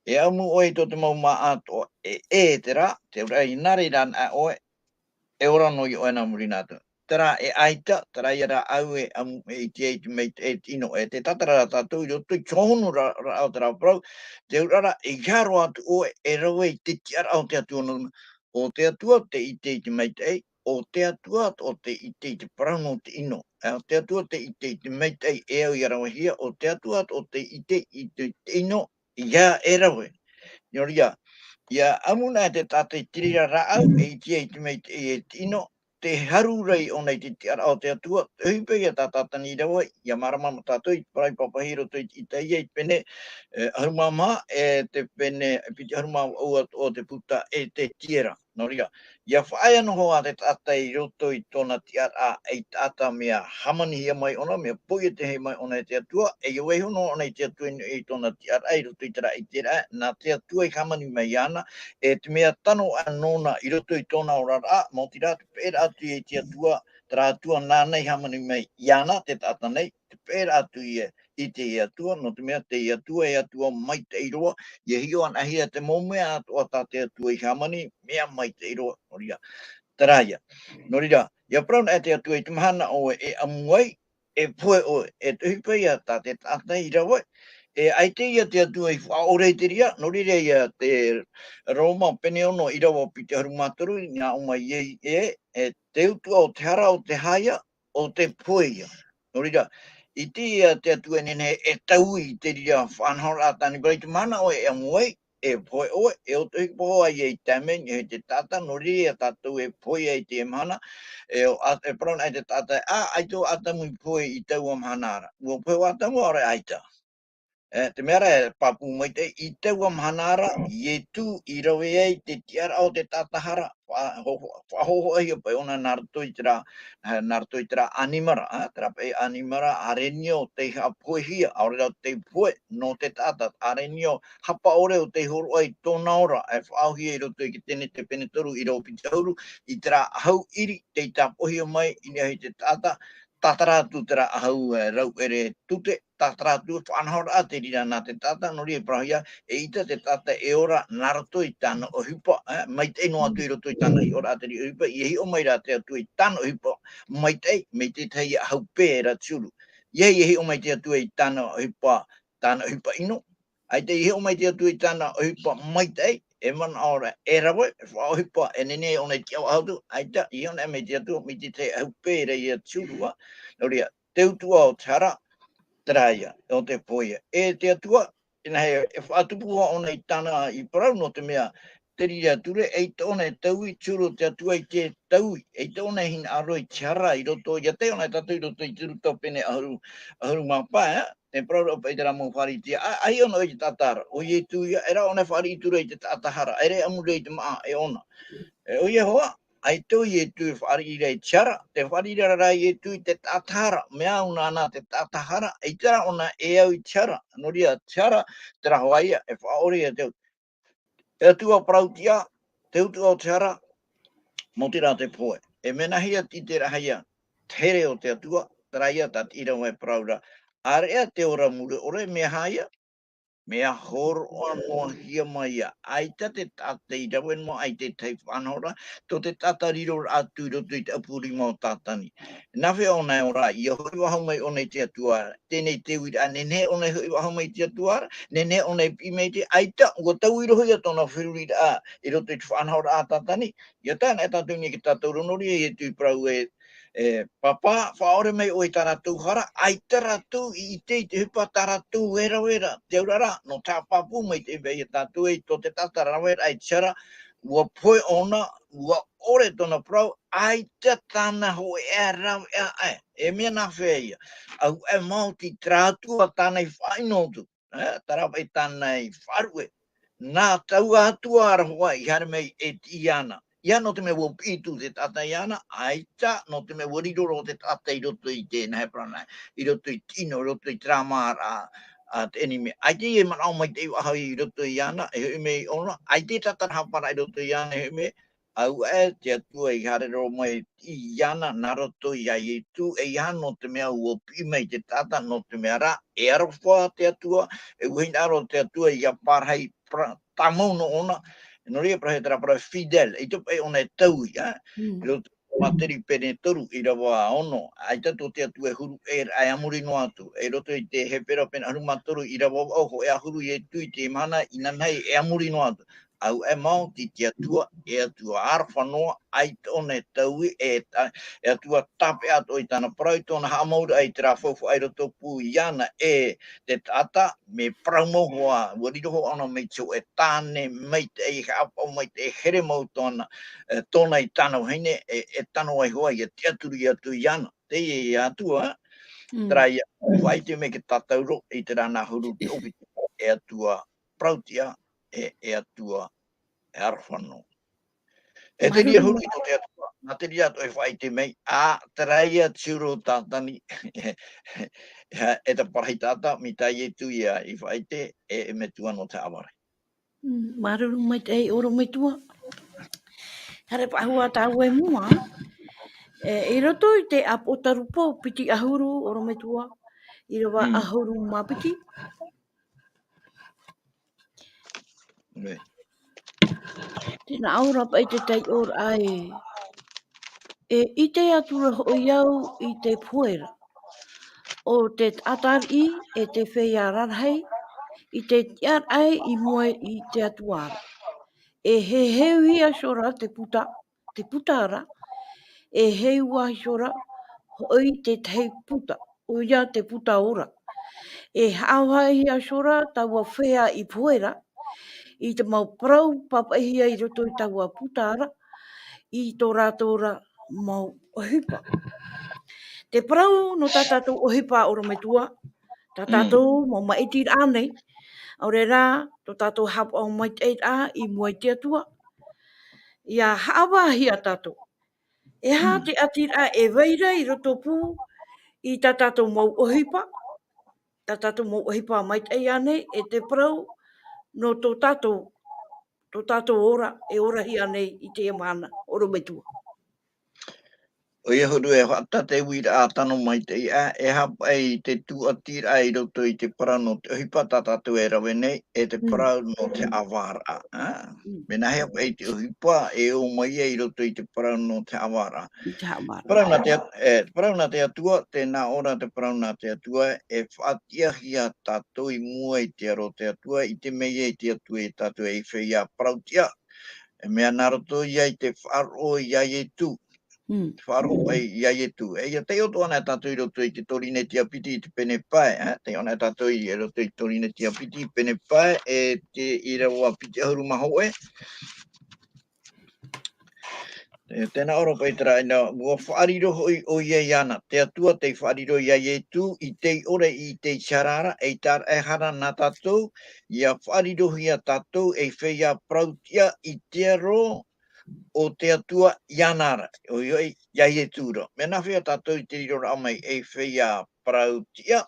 e ʻamu ʻoe i tō te mau mā atoʻa, e, e terā, te reira, nā reira anaʻe ʻoe, e ora noa ʻoe nā muri nā Atua. Terā e ʻaita, terā ia rāʻau e ʻamu, e ʻite ai i te maitaʻi, e te ʻino, e te tātara rā tātou i roto i te hōhonu ra, ra, o terā parau, te reira, e ʻeiaha roa atu ʻoe e rave i te tiʻaraʻa o te Atua nō, ʻo te Atua te ʻite i te maitaʻi, ʻo te Atua atoʻa te ʻite i te parau nō te ʻino. E, ʻo te Atua te ʻite i te maitaʻi e au ia ravehia, ʻo te Atua atoʻa te ʻite i te, te ʻino ia e rave. Nō reira, ia ʻamu na e te taʻata i te reira rāʻau, e ʻite ai i te maitaʻi, e te ʻino, te haru ra ʻōna i te tiʻaraʻa o te Atua, te ʻohipa ia tā Tātani i rave, ia mārama mātou i te parau i pāpaʻihia i roto i te Itaia i te pene, e, ʻahuru mā maha, e te pene, e piti ʻahuru mā vaʻu atoʻa o te puta Ezetiera. Nō reira, ia faʻaea noa ā te taʻata i roto i tōna tiʻaraʻa ei taʻata mea hāmanihia mai ʻōna, mea poʻiehia mai ʻōna e te Atua, e ʻia vaiiho noa ʻōna i te Atua i, i tōna tiʻaraʻa i roto i terā ʻiteraʻa, nā te Atua i hāmani mai iāna, e te mea tano aʻe nōna i roto i tōna oraraʻa, maoti rā te peʻeraʻa atu ia i te Atua, terā Atua nāna i hāmani mai iāna, te taʻata nei, te peʻeraʻa atu ia i te Atua, nō te mea te Atua e Atua maitaʻi roa, ʻia hiʻo anaʻe hia te mau mea atoʻa tā te Atua i hāmani, mea maitaʻi roa, nō reira. Terā ia. Nō reira, ʻia parau na e te Atua i te mahana ʻoe e ʻamu ai, e pohe ʻoe, e te ʻohipa ia tā te taʻata i rave, e ʻaita ia te Atua i faʻaʻore i te reira, nō reira ia te Roma pene ono ʻīrava piti ʻahuru mā toru, nā ʻō mai ai ē, e te utuʻa o te hara ʻo te aha ia, ʻo te pohe ia. Nō reira, ʻite ia te Atua e nehenehe e taui i te reira faʻanahoraʻa tāna i parau i te mahana ʻoe e ʻamu ai, e pohe ʻoe, e ʻo te ʻohipa hoʻi ia i tae mai i niʻa i te taʻata, nō reira ia tātou e pohe ai i teie mahana, e ʻo, a, e parau na e te taʻata, ā, ʻaita ʻo Atamu i pohe i taua mahana ra. ʻUa pohe ʻo Atamu, ʻaore ʻaita. E, te mea ra e pāpū maitaʻi, i taua mahana ra, Ietu i rave ai te tiʻaraʻa o te taʻata hara, faʻa-, ho-, ho-, faʻahōhoʻahia paʻi ʻōna nā roto i terā, e, nā roto i terā ʻanimara, ā, terā paʻi ʻanimara, ʻarenio, tei haʻapohehia, ʻaore rā tei pohe, nō te taʻata, ʻarenio, hapa ʻore ʻo tei hōroʻa i tōna ora, e faʻaauhia i roto i te Tenete pene toru ʻīrava piti ʻahuru, i terā ʻahu ʻiri, tei tāpoʻohia mai i niʻa i te taʻata, tātara atu terā ʻahu, e, rauʻere tute, tātara atu faʻanahoraʻa te reira nā te taʻata, nō reira e parauhia, eʻita te taʻata e ora nā roto i tāna ʻohipa, e, maitaʻi noa atu i roto i tāna hiʻoraʻa te reira ʻohipa, ʻia hiʻo mai rā te Atua i tāna ʻohipa maitaʻi, mai te tahi ʻahu pē ra te huru. ʻEiaha ʻia hiʻo mai te Atua i tāna ʻohipa, tāna ʻohipa ʻino, ʻaita ʻia hiʻo mai te Atua i tāna ʻohipa maitaʻi, e manaʻo ra e rave, e faʻaʻohipa, e nehenehe ʻōna i tiʻa faʻahou atu, ʻaita, ʻia hiʻo anaʻe mai te Atua, mai te tahi ʻahu pē ra ia te huru ā, nō reira, te utuʻa o te hara, terā ia, ʻo te pohe ia. E te Atua, e nehenehe e faʻatupu hoʻi ʻōna i tāna i parau, nō te mea, te reira ture, eʻita ʻōna e taui, te huru o te Atua i te taui, eʻita ʻōna e hinaʻaro i te hara i roto, ʻia tae ʻōna e tātou i roto i te Ruta pene ʻahuru, ʻahuru mā pae, ā, te parau ra paʻi terā mau Pharisea, ā, ʻaita ʻōna i te taʻata hara, ʻo Ietu ia, e rave ʻōna e fāriʻi atu ra i te taʻata hara, e ʻere ʻamu ra i te māʻa e ʻōna. E, ʻoia hoʻi, ʻaita ʻo Ietu e fāriʻi ra i te hara, tē fāriʻi ra rā Ietu i te taʻata hara, mea au nāna te taʻata hara, eʻita rā ʻōna e au i te hara, nō reira te hara, terā hoʻi ia, e faʻaʻore ia te au. E Atua parauʻtiʻa, te utuʻa o te hara, maoti rā te pohe. E mea nāhea te ʻiteraʻa ia, te here o te Atua, terā ia tā te ʻīrava e parau ra. ʻAreʻa te ora mure ʻore, mea aha ia, mea hōroʻa noa hia mai ia, ʻaita te taʻata i rave noa, ʻaita te tahi faʻanahoraʻa, tō te taʻata riro ra atu i roto i te ʻapu rima o Tātani. Nāfea ʻōna e ora, ʻia hoʻi faʻahou mai ʻōna i te Atua ra, teie nei te uiraʻa, nehenehe ʻōna e hoʻi faʻahou mai i te Atua ra, nehenehe ʻōna e piʻi mai te, ʻaita, ʻua taui roa ia tōna feruriraʻa, i roto i te faʻanahoraʻa a Tātani, ʻia tae anaʻe tātou i niʻa i tā tātou ra, nō reira Ietu i parau ē, e, Pāpā, faʻaʻore mai ʻoe i tā rātou hara, ʻaita rātou i ʻite i te ʻohipa tā rātou e rave ra, te auraʻa rā, nō te haʻapāpū mai te ʻohipa ia tātou ē, tō te taʻata rave ra i te hara, ʻua pohe ʻōna, ʻua ʻore tōna parau, ʻaita tāna hōʻē raveʻa ʻē. E mea nāfea ia? ʻAuaʻe maoti terā Atua tāna i faʻaʻino atu, e, terā paʻi tāna i faʻaruʻe. nā taua Atua ra hoʻi i haere mai e tiʻi iāna. ʻEiaha nō te mea ʻua piʻi atu te taʻata iāna, ʻaita nō te mea ʻua riro roa te taʻata i roto i te nāhea parau nā, i roto i te ʻino, i roto i te rāmāraʻa a te ʻenemi. ʻAita e manaʻo maitaʻi faʻahou i roto iāna, e hoʻi mai ʻōna, ʻaita e tātarahapa ra i roto iāna, e hoʻi mai, ʻAuaʻe te Atua i haere roa mai iāna nā roto iā Ietu, ʻeiaha nō te mea ʻua piʻi mai te taʻata, nō te mea rā, e aroha te Atua, e ʻua hinaʻaro te Atua ʻia parahi, pra-, tāmau noa ʻōna, nō reira e parau terā parau fidèle, ʻaita paʻi ʻōna e taui, ā, Mm. i roto i te Mātaiō pene toru ʻīrava ono, ʻaita tō te Atua e huru ʻē ra, e a muri noa atu, i roto i te Hepera pene ʻahuru mā toru ʻīrava vaʻu, hōʻē ā huru Ietu i te mahana, inanahi e a muri noa atu. ʻAuaʻe maoti te Atua, e Atua aroha noa, ʻaita ʻōna e taui, e ta-, e Atua tāpeʻa atoʻa i tāna parau, i tōna haʻamauraʻa i terā faufaʻa i rotopū iāna e te taʻata, mea parau mau hoʻi, ʻua riro hoʻi ʻōna mai te hōʻē tāne maitaʻi, haʻapaʻo maitaʻi, here mau tōna, e, tōna i tāna vahine, e, e tano ai hoʻi, ʻia tiʻaturi atu iāna. Teie ia Atua, Mm. terā ia, faʻaʻite mai e tātou roa, i terā nā huru te ʻōpiti, e Atua parauʻtiʻa, e, e Atua e aroha noa. E te Maru. Reira huru i tō te Atua, nā te reira atoʻa e faʻaʻite mai, ā, terā ia te huru tātani, e, e te parahi taʻata, mai tā Ietu ia i faʻaʻite, e, e metua nō te haʻavare. Mm, māuruuru maitaʻi, ʻorometua. Haere faʻahou tāua i mua, e, i roto i te ʻĀpōtarupo piti ʻahuru, ʻorometua, ʻīrava Mm. ʻahuru mā piti. Right. Tē nā ʻō ra paʻi te taiʻoraʻa ē, e ʻite atu ra hoʻi au i te pohe ra o te taʻata riʻi e te feiā rarahi, i te tiʻaraʻa i mua i te Atua ra. E heheuhia iho ra te puta, te puta ra, e heu iho ra hoʻi te tahi puta, ʻoia te puta ora. E haʻavāhia iho ra taua feiā i pohe ra, i te mau parau pāpaʻihia i roto i taua puta ra, i tō rātou ra mau ʻohipa. Te parau nō tā tātou ʻohipa, ʻorometua, tā Mm. tātou mau maʻitiraʻa nei, ʻaore rā, tō tātou haʻapaʻo maitaʻiraʻa i mua i te Atua, ʻia haʻavāhia tātou. E aha Mm. te ʻatiraʻa e vai ra i rotopū i tā tātou mau ʻohipa, tā tātou mau ʻohipa maitaʻi ānei, e te parau nō tō tātou, tō tātou ora, e orahia nei i teie mahana, ʻorometua. ʻOia hoʻi e faʻatātā te uiraʻa tano maitaʻi ā, e aha paʻi te tūʻatiraʻa i roto i te parau nō te ʻohipa tā tātou e rave nei, e te Mm. parau nō te ʻavaraʻa, ā? Mm. Mea nāhea paʻi te ʻohipa e ō mai ai i roto i te parau nō te ʻavaraʻa? I te ʻavaraʻa. Parau nā te At-, e, parau nā te Atua, tē nā ʻō ra te parau nā te Atua, e faʻatiʻahia tātou i mua i te aro o te Atua, ʻite mai ai te Atua ia tātou ei feiā parauʻtiʻa, e mea nā roto ia i te faʻaroʻo ia Ietu. Mm. Te faʻaroʻo paʻi ia Ietu. E ʻia taiʻo atoʻa na tātou i roto i te Torinetia piti i te pene pae, ā? Taiʻo na tātou i roto i te Torinetia piti, pene pae, e te ʻīrava piti ʻahuru mā hōʻē. E, tē nā ʻō ra paʻi terā, ʻua faʻariro hoʻi ʻoia iāna, te Atua tei faʻariro ia Ietu, i tei ʻore i te ʻitehara, ʻeita e hara nā tātou, ʻia faʻarirohia tātou ei feiā parauʻtiʻa i te aro o te Atua iāna ra, ʻoia hoʻi, ia Ietu ra. Mea nāhea tātou i te riroraʻa mai ei feiā parauʻtiʻa,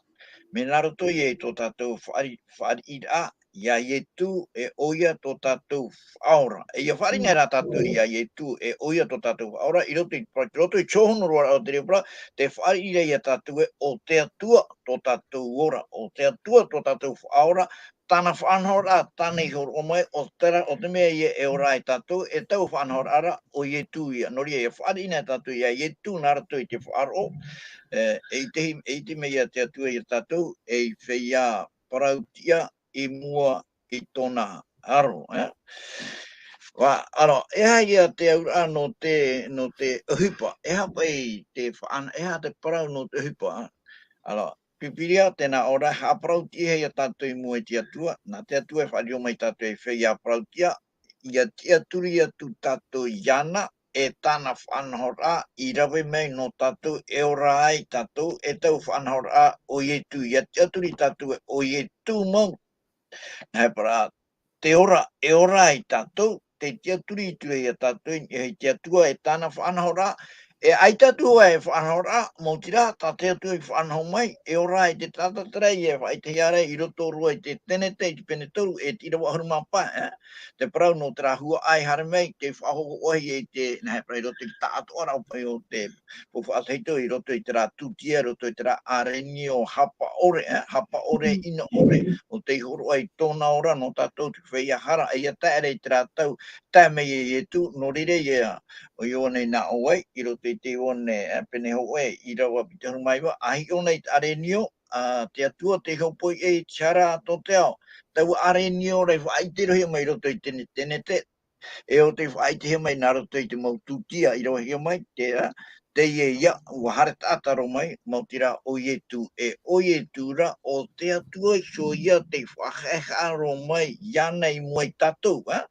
mea nā roto ia i tō tātou faʻari-, faʻariʻiraʻa, ia Ietu, e ʻoia tō tātou Faʻaora. E ʻia faʻariʻi Mm. rā tātou ia Ietu, e ʻoia tō tātou Faʻaora, i roto i, i roto i te hōhonu roa o te parau, tē faʻariʻi ra ia tātou ē, ʻo te Atua tō tātou ora, ʻo te Atua tō tātou Faʻaora, tāna faʻanahoraʻa, tāna i hōroʻa mai, ʻo terā, ʻo te mea ia e ora ai tātou, e taua faʻanahoraʻa ra, ʻo Ietu ia. Nō reira, e faʻariʻi na tātou ia Ietu, nā roto i te faʻaroʻo, e, e ʻite, e ʻite mai ia te Atua ia tātou, ei feiā parauʻtiʻa i mua i tōna aro, e? Ua, aro, e aha ia te auraʻa nō te, nō te ʻohipa, e aha paʻi te faʻana-, e aha te parau nō te ʻohipa, aro, Pīpīria, tē nā ʻō ra, haʻaparauʻtiʻahia tātou i mua i te Atua, nā te Atua e faʻariro mai tātou ei feiā parauʻtiʻa, ʻia tiʻaturi atu tātou iāna, e tāna faʻanahoraʻa i rave mai nō tātou, e ora ai tātou, e taua faʻanahoraʻa ʻo Ietu, ʻia tiʻaturi tātou ē, ʻo Ietu mau. Nā te parau, te ora, e ora ai tātou, tei tiʻaturi i ture ia tātou, i niʻa i te Atua e tāna faʻanahoraʻa, e ʻaita atu ā e faʻanahoraʻa, maoti rā, tā te Atua i faʻanaho mai, e ora ai te taʻata terā e faʻaʻitehia ra i roto roa i te Tenete, i te pene toru, e te ʻīrava ʻahuru mā pae, e, te parau nō terā huaʻai haere mai, tei faʻahoʻohia i te, nā hea parau i roto i te taʻatoʻaraʻa o te, o faʻatahito i roto i terā tūtia, i roto i terā ʻārenio hapa ʻore, e, hapa ʻore, ʻino ʻore, ʻo tei hōroʻa i tōna ora nō tātou te feiā hara, ʻaita e tae ra i terā tau, tae mai e Ietu, nō reira ia, ʻo Ioane i nā ʻō ai, i roto i te Ioane, e, pene hōʻē, ʻīrava piti ʻahuru mā iva, a hiʻo na i te ʻārenio, a te Atua tei hōpoi i te hara tō te ao. Taua ʻārenio ra i faʻaʻite roa mai i roto i te Tenete, e ʻo tei faʻaʻitehia mai nā roto i te mau tūtia i ravehia mai, terā, teie ia, ʻua haere taʻata roa mai, maoti rā ʻo Ietu, e ʻo Ietu rā, ʻo te Atua iho ia tei faʻahaʻehaʻa roa mai, iāna i mua ia tātou, ā?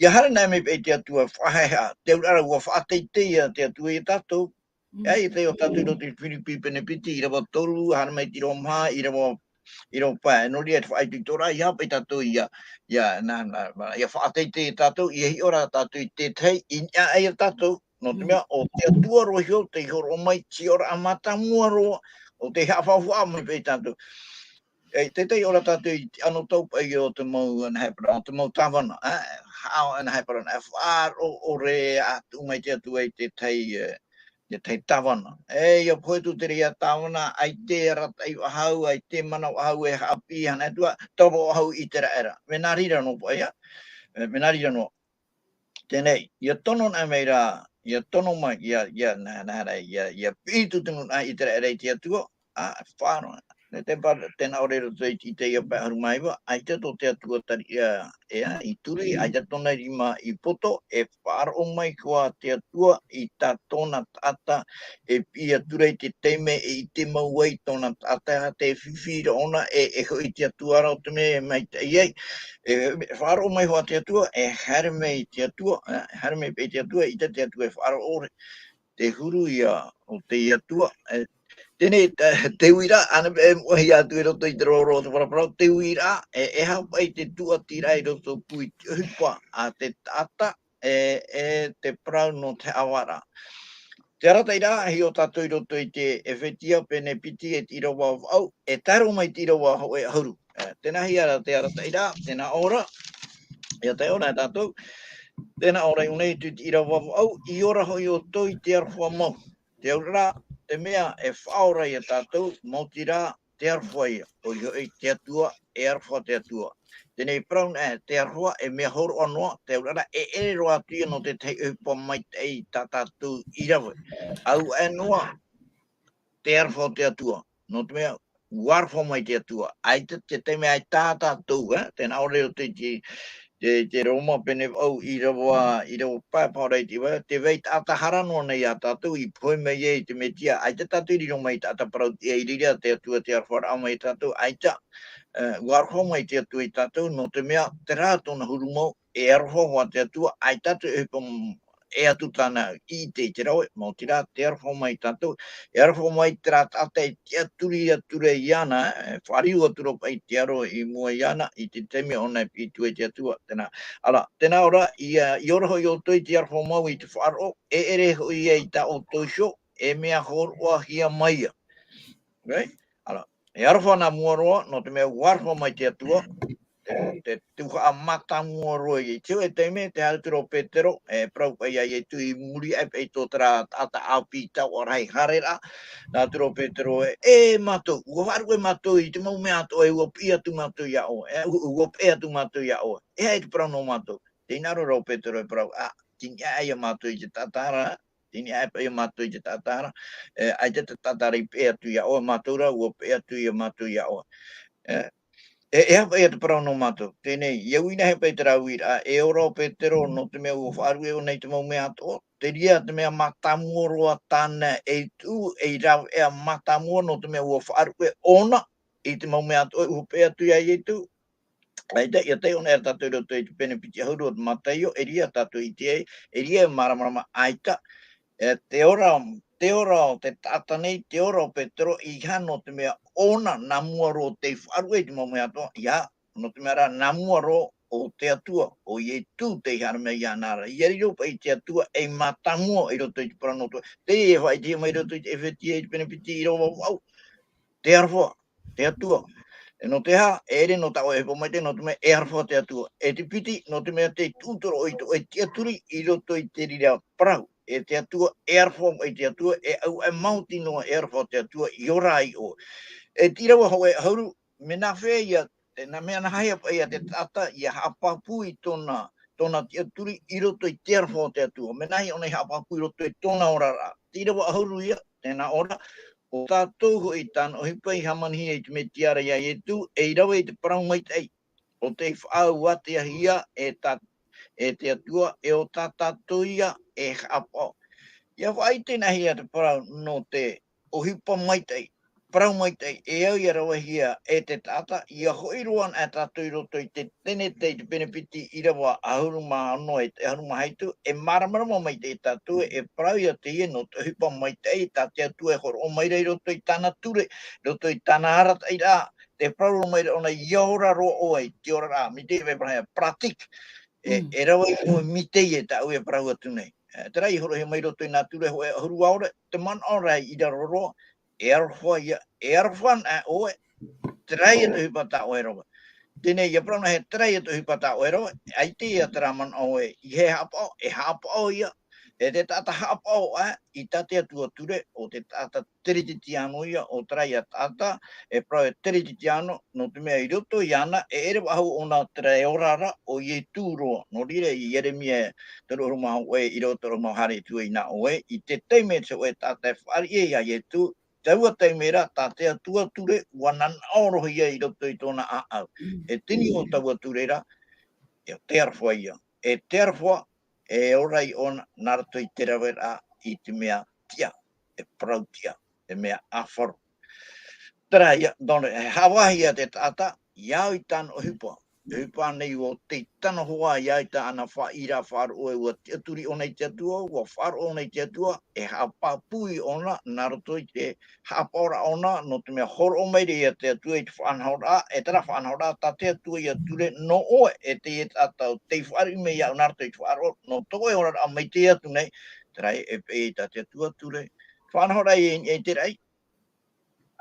ʻIa haere anaʻe mai paʻi te Atua faʻahaʻehaʻa, te auraʻa ra ʻua faʻateitei ia te Atua ia tātou, Mm. ʻAita ʻo tātou i roto i Firipi pene piti, ʻīrava toru, haere mai te ʻīrava maha, ʻīrava, ʻīrava pae. Nō reira, te faʻaitoitoraʻa, ʻeiaha paʻi tātou ʻia, ʻia, nā, nā, nā, ʻia faʻateitei ia tātou, ʻia hiʻo ra tātou i te tahi, i niʻa aʻe ia tātou, nō te Mm. mea, ʻo te Atua roa iho, tei hōroʻa mai, te ora mātāmua roa, ʻo tei haʻafaufaʻa mai paʻi ia tātou. E, te tahi ora tātou i te anotau paʻi o te mau, nā hea parau, o te mau tāvana, ā, haʻa, nā hea parau, nā faʻaroʻo ʻore atu mai te Atua i te tahi, e, te tahi tāvana. E, ʻia pohe atu terā ia tāvana, ʻaita e arataʻi faʻahou, ʻaita e mana faʻahou e haʻapiʻi, hana atu ā, tava faʻahou i te raʻi ra. Mea nā reira noa paʻi ā, e, mea nā reira noa. Teie nei, ʻia tono anaʻe mai ra, ʻia tono mai, ʻia, ʻia, nā, nā, nā, ʻia, ʻia piʻi tūtunu anaʻe i te raʻi ra i te Atua, ā, faʻaroʻo. Nā te pa-, tē nā ʻō ra i roto i, i teie pae ʻahuru mā iva, ʻaita tō te Atua tariʻa, e ā, i turi, ʻaita tōna rima i poto, e faʻaroʻo mai hoʻi te Atua i tā tōna taʻata, e piʻi atu ra i te taime e ʻite mau ai tōna taʻata, te fifi ra ʻōna, e, e hoʻi te Atua ra ʻo te mea e maitaʻi ai, e, faʻaroʻo mai hoʻi te Atua, e haere mai te Atua, e, haere mai paʻi te Atua, ʻaita te Atua e faʻaroʻo ʻore, te huru ia o te Atua, e, teie nei, te, te uiraʻa, ānei, e, moʻehia atu i roto i te roro o te paraparau, te uiraʻa, e, e aha paʻi te tūʻatiraʻa i roto pū i te ʻohipa a te taʻata, e, e te parau nō te haʻavāraʻa. Te arataʻiraʻa, hiʻo tātou i roto i te Efetia pene piti e te ʻīrava vaʻu, e tae roa mai te ʻīrava hōʻē ʻahuru. E, tēnā hia rā te arataʻiraʻa, tēnā ʻō ra, ʻia taiʻo anaʻe tātou, tēnā ʻō ra i ʻō nei te ʻīrava vaʻu, ʻia ora hoʻi ʻoutou i te aroha mau. Te auraʻa, te mea e faʻaora ia tātou, maoti rā, te aroha ia, ʻoia hoʻi te Atua, e aroha te Atua. Teie nei parau nā, te aroha, e mea hōroʻa noa, te auraʻa, e ʻere roa atu ia nō te tahi ʻohipa maitaʻi tā tātou i rave. Auaʻe noa, te aroha o te Atua, nō te mea, ʻua aroha mai te Atua. ʻAita te taime ʻaita tātou, e, tē nā ʻō ra i roto i te, te, te Roma pene vaʻu ʻīrava, ʻīrava pae, paʻi ʻoia te vai, tē vai taʻata hara noa nei ia tātou i pohe mai ai i te Mesia, ʻaita tātou i riro mai taʻata parau-tiʻa, i reira te Atua tē aroha ra mai ia tātou, ʻaita, e, ʻua aroha mai te Atua ia tātou, nō te mea, terā tōna huru mau, e aroha hoʻi te Atua, ʻaita te ʻohipa m-, e atu tāna i ʻite i te rave, maoti rā, tē aroha mai ia tātou, e aroha mai terā taʻata e tiʻaturi atu ra iāna, e fāriu atu ra paʻi te aro i mua iāna, i te taime ʻōna e piʻi atu ai te Atua, tēnā. Ara, tēnā ʻō ra, ʻia, ʻia ora hoʻi ʻoutou i te aroha mau i te faʻaroʻo, e ʻere hoʻi ia i tā ʻoutou iho, e mea hōroʻahia mai ia. Right? Ara, e aroha nā mua roa, nō te mea ʻua aroha mai te Atua, te, te tuhaʻa mātāmua roa i te hōʻē taime, tē haere atu ra ʻo Petero, e parau paʻi ia Ietu i muri aʻe paʻi tō terā taʻata ʻāpī taoʻa rahi haere ra, nā atu ra ʻo Petero e, e mātou, ʻua faʻaruʻe mātou i te mau mea atoʻa, e ʻua piʻi atu mātou ia ʻoe, e, ʻu-, ʻua peʻe atu mātou ia ʻoe, e aha te parau nō mātou? Tē hinaʻaro ra ʻo Petero e parau, ā, tei niʻa ia mātou i te taʻata ra, tei niʻa paʻi ia mātou i te taʻata ra, e, ʻaita te taʻata ra i peʻe atu ia ʻoe, mātou rā, ʻua peʻe atu ia mātou ia ʻoe. E, e, e aha paʻi ia te parau nō mātou? Teie nei, ʻia ui anaʻe paʻi terā uiraʻa, e ora ʻo Petero, nō te mea ʻua faʻaruʻe ʻōna i te mau mea atoʻa, terā te mea mātāmua roa tāna e tuʻu, ei rāveʻa mātāmua, nō te mea ʻua faʻaruʻe ʻōna i te mau mea atoʻa, ʻua peʻe atu ia Ietu, ʻAita, ʻia taiʻo anaʻe ra tātou i roto i te pene piti ʻahuru o te Mataio, e reira tātou i ʻite ai, e reira e māramarama ʻaita, e, te ora, te ora o te taʻata nei, te ora o Petero, ʻeiaha nō te mea ʻōna nā mua roa tei faʻaruʻe i te mau mea atoʻa, ʻeiaha, nō te mea rā, nā mua roa o te Atua, o Ietu tei haere mai iāna ra. ʻIa riro paʻi te Atua ei mātāmua i roto i te parau nō te Atua. Teie e faʻaʻitehia mai i roto i te ʻEfetia i te pene piti ʻīrava vaʻu. Te aroha, te Atua. E nō te aha, e ʻere nō tā ʻoe e ʻohipa maitaʻi, nō te mea e aroha te Atua. E te piti, nō te mea tei tuʻu tōroʻo i tō ʻoe tiʻaturi i roto i te reira parau. E te Atua, e aroha mai te Atua, e au e maoti noa e aroha te Atua, i ora ai ʻoe. E te ʻīrava hōʻē ʻahuru, mea nāfea ia, e nā mea nāhea paʻi ia te taʻata, ʻia haʻapāpū i tōna, tōna tiʻaturi i roto i te aroha o te Atua. Mea nāhea ʻōna i haʻapāpū i roto i tōna oraraʻa. Te ʻīrava ʻahuru ia, tē nā ʻō ra, ʻo tātou hoʻi tāna ʻohipa i hāmanihia i te Metia ra iā Ietu, ei rave i te parau maitaʻi, ʻo tei faʻaau-ā-te-ahi ia e tā, e te Atua, e ʻo tā tātou ia e haʻapaʻo. ʻIa faʻaʻite nāhea te parau nō te ʻohipa maitaʻi, parau maitaʻi, e au ʻia ravehia e te taʻata, ʻia hoʻi roa anaʻe tātou i roto i te Tenete i te pene piti ʻīrava ʻahuru mā ono e te ʻahuru mā hitu, e māramarama maitaʻi tātou, e parau ia teie nō te ʻohipa maitaʻi tā te Atua e hōroʻa mai ra i roto i tāna ture, i roto i tāna arataʻiraʻa, tē parau mai ra ʻōna ʻia ora roa ʻoe i te oraraʻa, mai te vē parau ia pratique, e, Mm. e rave i ʻoe mai teie tāʻu e parau atu nei. E, terā i hōroʻahia mai roto i nā ture hōʻē ʻahuru ʻaore, te manaʻo ra i raro roa, e aroha ia, e aroha anaʻe ʻoe, terā ia te ʻohipa tā ʻoe e rave. Teie nei, ʻia parau na he terā ia te ʻohipa tā ʻoe e rave, ʻaita ia terā manaʻo ē, ʻeiaha e haʻapaʻo, e haʻapaʻo ia, e te taʻata haʻapaʻo aʻe i tā te Atua ture, ʻo te taʻata Teretetiano ia, ʻo terā ia taʻata, e parau e Teretetiano, nō te mea i roto iāna, e ʻere faʻahou ʻōna terā e ora ra, ʻo Ietu roa. Nō reira, i Ieremia toru ʻahuru mā hōʻē, ʻīrava toru ʻahuru mā hāretu ai nā ʻoe, i te taime te hōʻē taʻata e fāriʻi iā Ietu, taua taime ra, tā te Atua ture, ʻua nanaʻo roa ia i roto i tōna ʻāʻau. Mm. E tini o taua ture ra, e te aroha ia. E te aroha, e ora ai ʻōna, nā roto i te raveraʻa i te mea tiʻa, e parau tiʻa, e mea ʻāfaro. Terā ia, nō reira, e haʻavāhi ia te taʻata, ʻia au i tāna ʻohipa. E ʻohipa nei ʻo tei tano hoʻi ia i tāna faʻaʻīrā faʻaroʻo ē ʻua tiʻaturi ʻōna i te Atua, ʻua faʻaroʻo ʻōna i te Atua, e haʻapāpū ʻōna, nā roto i te haʻapaʻoraʻa ʻōna, nō te mea hōroʻa mai ra ia te Atua i te faʻanahoraʻa, e terā faʻanahoraʻa, tā te Atua ia ture nō ʻoe, e teie taʻata ʻo tei fāriʻi mai iāʻu nā roto i te faʻaroʻo, nō tō ʻoe oraraʻa mai teie atu nei, terā e peʻe i tā te Atua ture. Faʻanahoraʻa i, i te raʻi,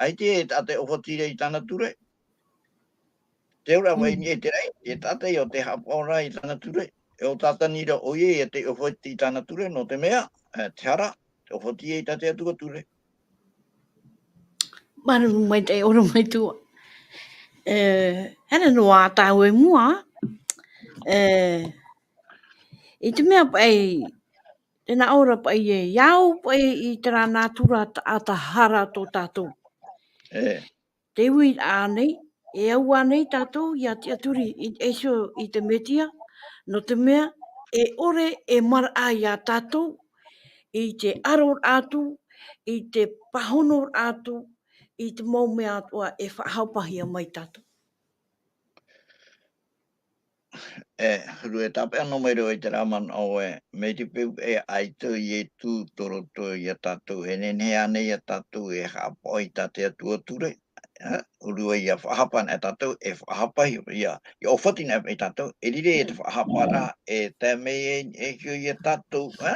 ʻaita e taʻata e ʻōfati ra i tāna ture. Te auraʻa vai Mm. i te raʻi, e taʻata ia ʻo tē haʻapaʻo ra i tāna ture. E ʻo Tātani ra ʻoia ia tei ʻōfati i tāna ture, nō te mea, e, te hara, tē ʻōfati ai tā te Atua ture. Māuruuru maitaʻi, ʻorometua. E, haere noa tātou i mua, e, i te mea paʻi, tē nā ʻō ra paʻi ē, ʻia au paʻi i terā nātura taʻata hara tō tātou. E. Te uiraʻa nei, e au ānei tātou ʻia tiʻaturi i, e iho i te Metia, nō te mea, e ʻore e maraʻa ia tātou, i te ʻaroraʻa atu, i te pāhonoraʻa atu, i te mau mea atoʻa e faʻahapahia mai tātou. E, huru e tāpeʻa noa mai roa i terā manaʻo ē, mai te peu e ʻaita ʻo Ietu tō roto ia tātou, e nehenehe ānei ia tātou e haʻapaʻo i tā te Atua ture, e, huru ia faʻahapa anaʻe tātou, e faʻahapa ia, ia ʻōfati anaʻe ia tātou, e riro ia te faʻahapa ra, e tae mai e, e hiʻo ia tātou, e,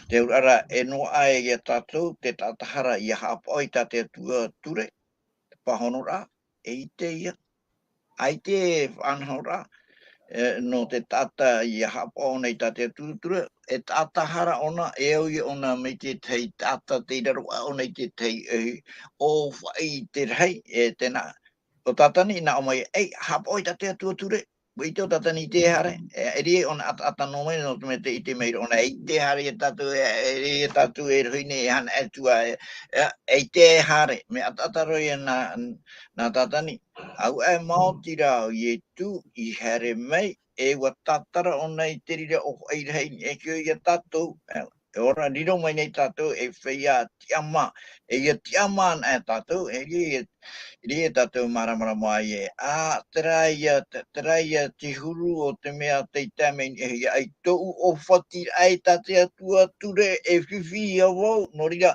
te auraʻa ra, e noaʻa ia tātou, te taʻata hara ʻia haʻapaʻo i tā te Atua ture, te pāhonoraʻa, e ʻite ia, ʻaita e faʻanahoraʻa, e, nō te taʻata ʻia haʻapaʻo ʻōna i tā te Atua ture, e taʻata hara ʻōna, e au ia ʻōna mai te tahi taʻata tei raro aʻe ʻōna i te tahi ʻohi, ʻōfaʻi i te rahi, e tēnā, ʻo Tātani, nā ʻō mai, ei, haʻapaʻo i tā te Atua ture, ʻua ʻite ʻo Tātani i te haere, e, e riro ʻōna ʻataʻata noa mai, nō te mea tē ʻite mai ra ʻōna, e ʻite haere ia tātou, e, e riro ia tātou, e rohi nei, e hana atu ā, e, e, e ʻite haere, mea ʻataʻata roa ia nā, nā Tātani, ʻaore maoti rā ʻo Ietu i haere mai, e ʻua tātara ʻōna i te reira ʻōfaʻi rahi i niʻa iho ia tātou, e, E ora, riro mai nei tātou, e feiā tiʻamā, e ia tiʻamā ana e tātou, e ia, e ia tātou māramarama ai e, ā, terā ia, te-, terā ia te huru o te mea tei tae mai nei, e ia ai tōʻu ʻōfatiraʻa i tā te Atua ture, e fifi ia vau, nō reira,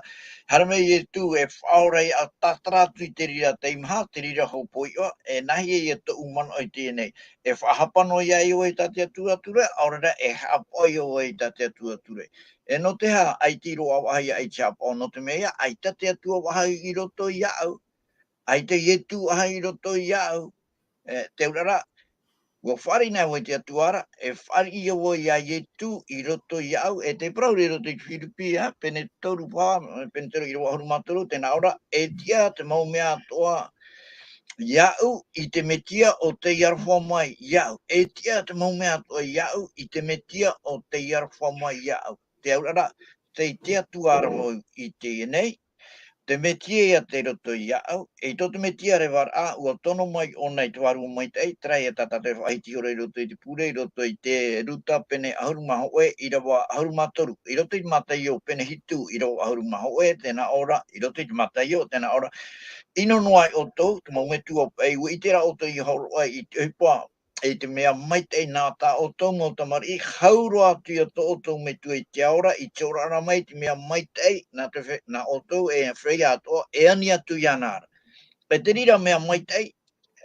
haere mai Ietu, e faʻaora ia, tātara atu i te reira teimaha, te reira hopoiʻa, e nāhea ia tōʻu manaʻo i teie nei, e faʻahapa noa ia ʻoe i tā te Atua ture, ʻaore rā e haʻapaʻo ia ʻoe i tā te Atua ture. E nō te aha, ʻaita i roaʻa vāhi ia ʻaita i haʻapaʻo, nō te mea ia, ʻaita te Atua vāhi i roto iāʻu. ʻAita Ietu vāhi i roto iāʻu. E, te auraʻa, ʻua fāriʻi nei vau e te Atua ra, e fāriʻi ia vau ia Ietu i roto iāʻu, e te parau ra i roto i te Firipi, ā, pene toru paha, pene toru ʻīrava ʻahuru mā toru, tē nā ʻō ra, e tiʻa te mau mea atoʻa iāʻu i te Metia ʻo tei aroha mai iāʻu. E tiʻa te mau mea atoʻa iāʻu i te Metia ʻo tei aroha mai iāʻu. Te auraʻa, tei te Atua ra vau i teie nei, te Metia ia tei roto iāʻu, e i tō te Metia revaraʻa, ʻua tono mai ʻōna i te Vārua Maitaʻi, terā ia tā tātou e faʻahiti ihora i roto i te pure, i roto i te Ruta pene ʻahuru mā hōʻē, ʻīrava ʻahuru mā toru, i roto i te Mataio pene hitu, ʻīrava ʻahuru mā hōʻē, tē nā ʻō ra, i roto i te Mataio, tē nā ʻō ra, ʻino noa ai ʻoutou, te mau metua paʻi, ʻua ʻite rā ʻoutou i hōroʻa i te ʻohipa, i te mea maitaʻi nā tā ʻoutou mau tamariʻi, hau roa atu ia tō ʻoutou Metua i te ao ra, i te ora ra mai, te mea maitaʻi, nā te fe-, nā ʻoutou e feiā atoʻa, e ani atu iāna ra. E te reira mea maitaʻi,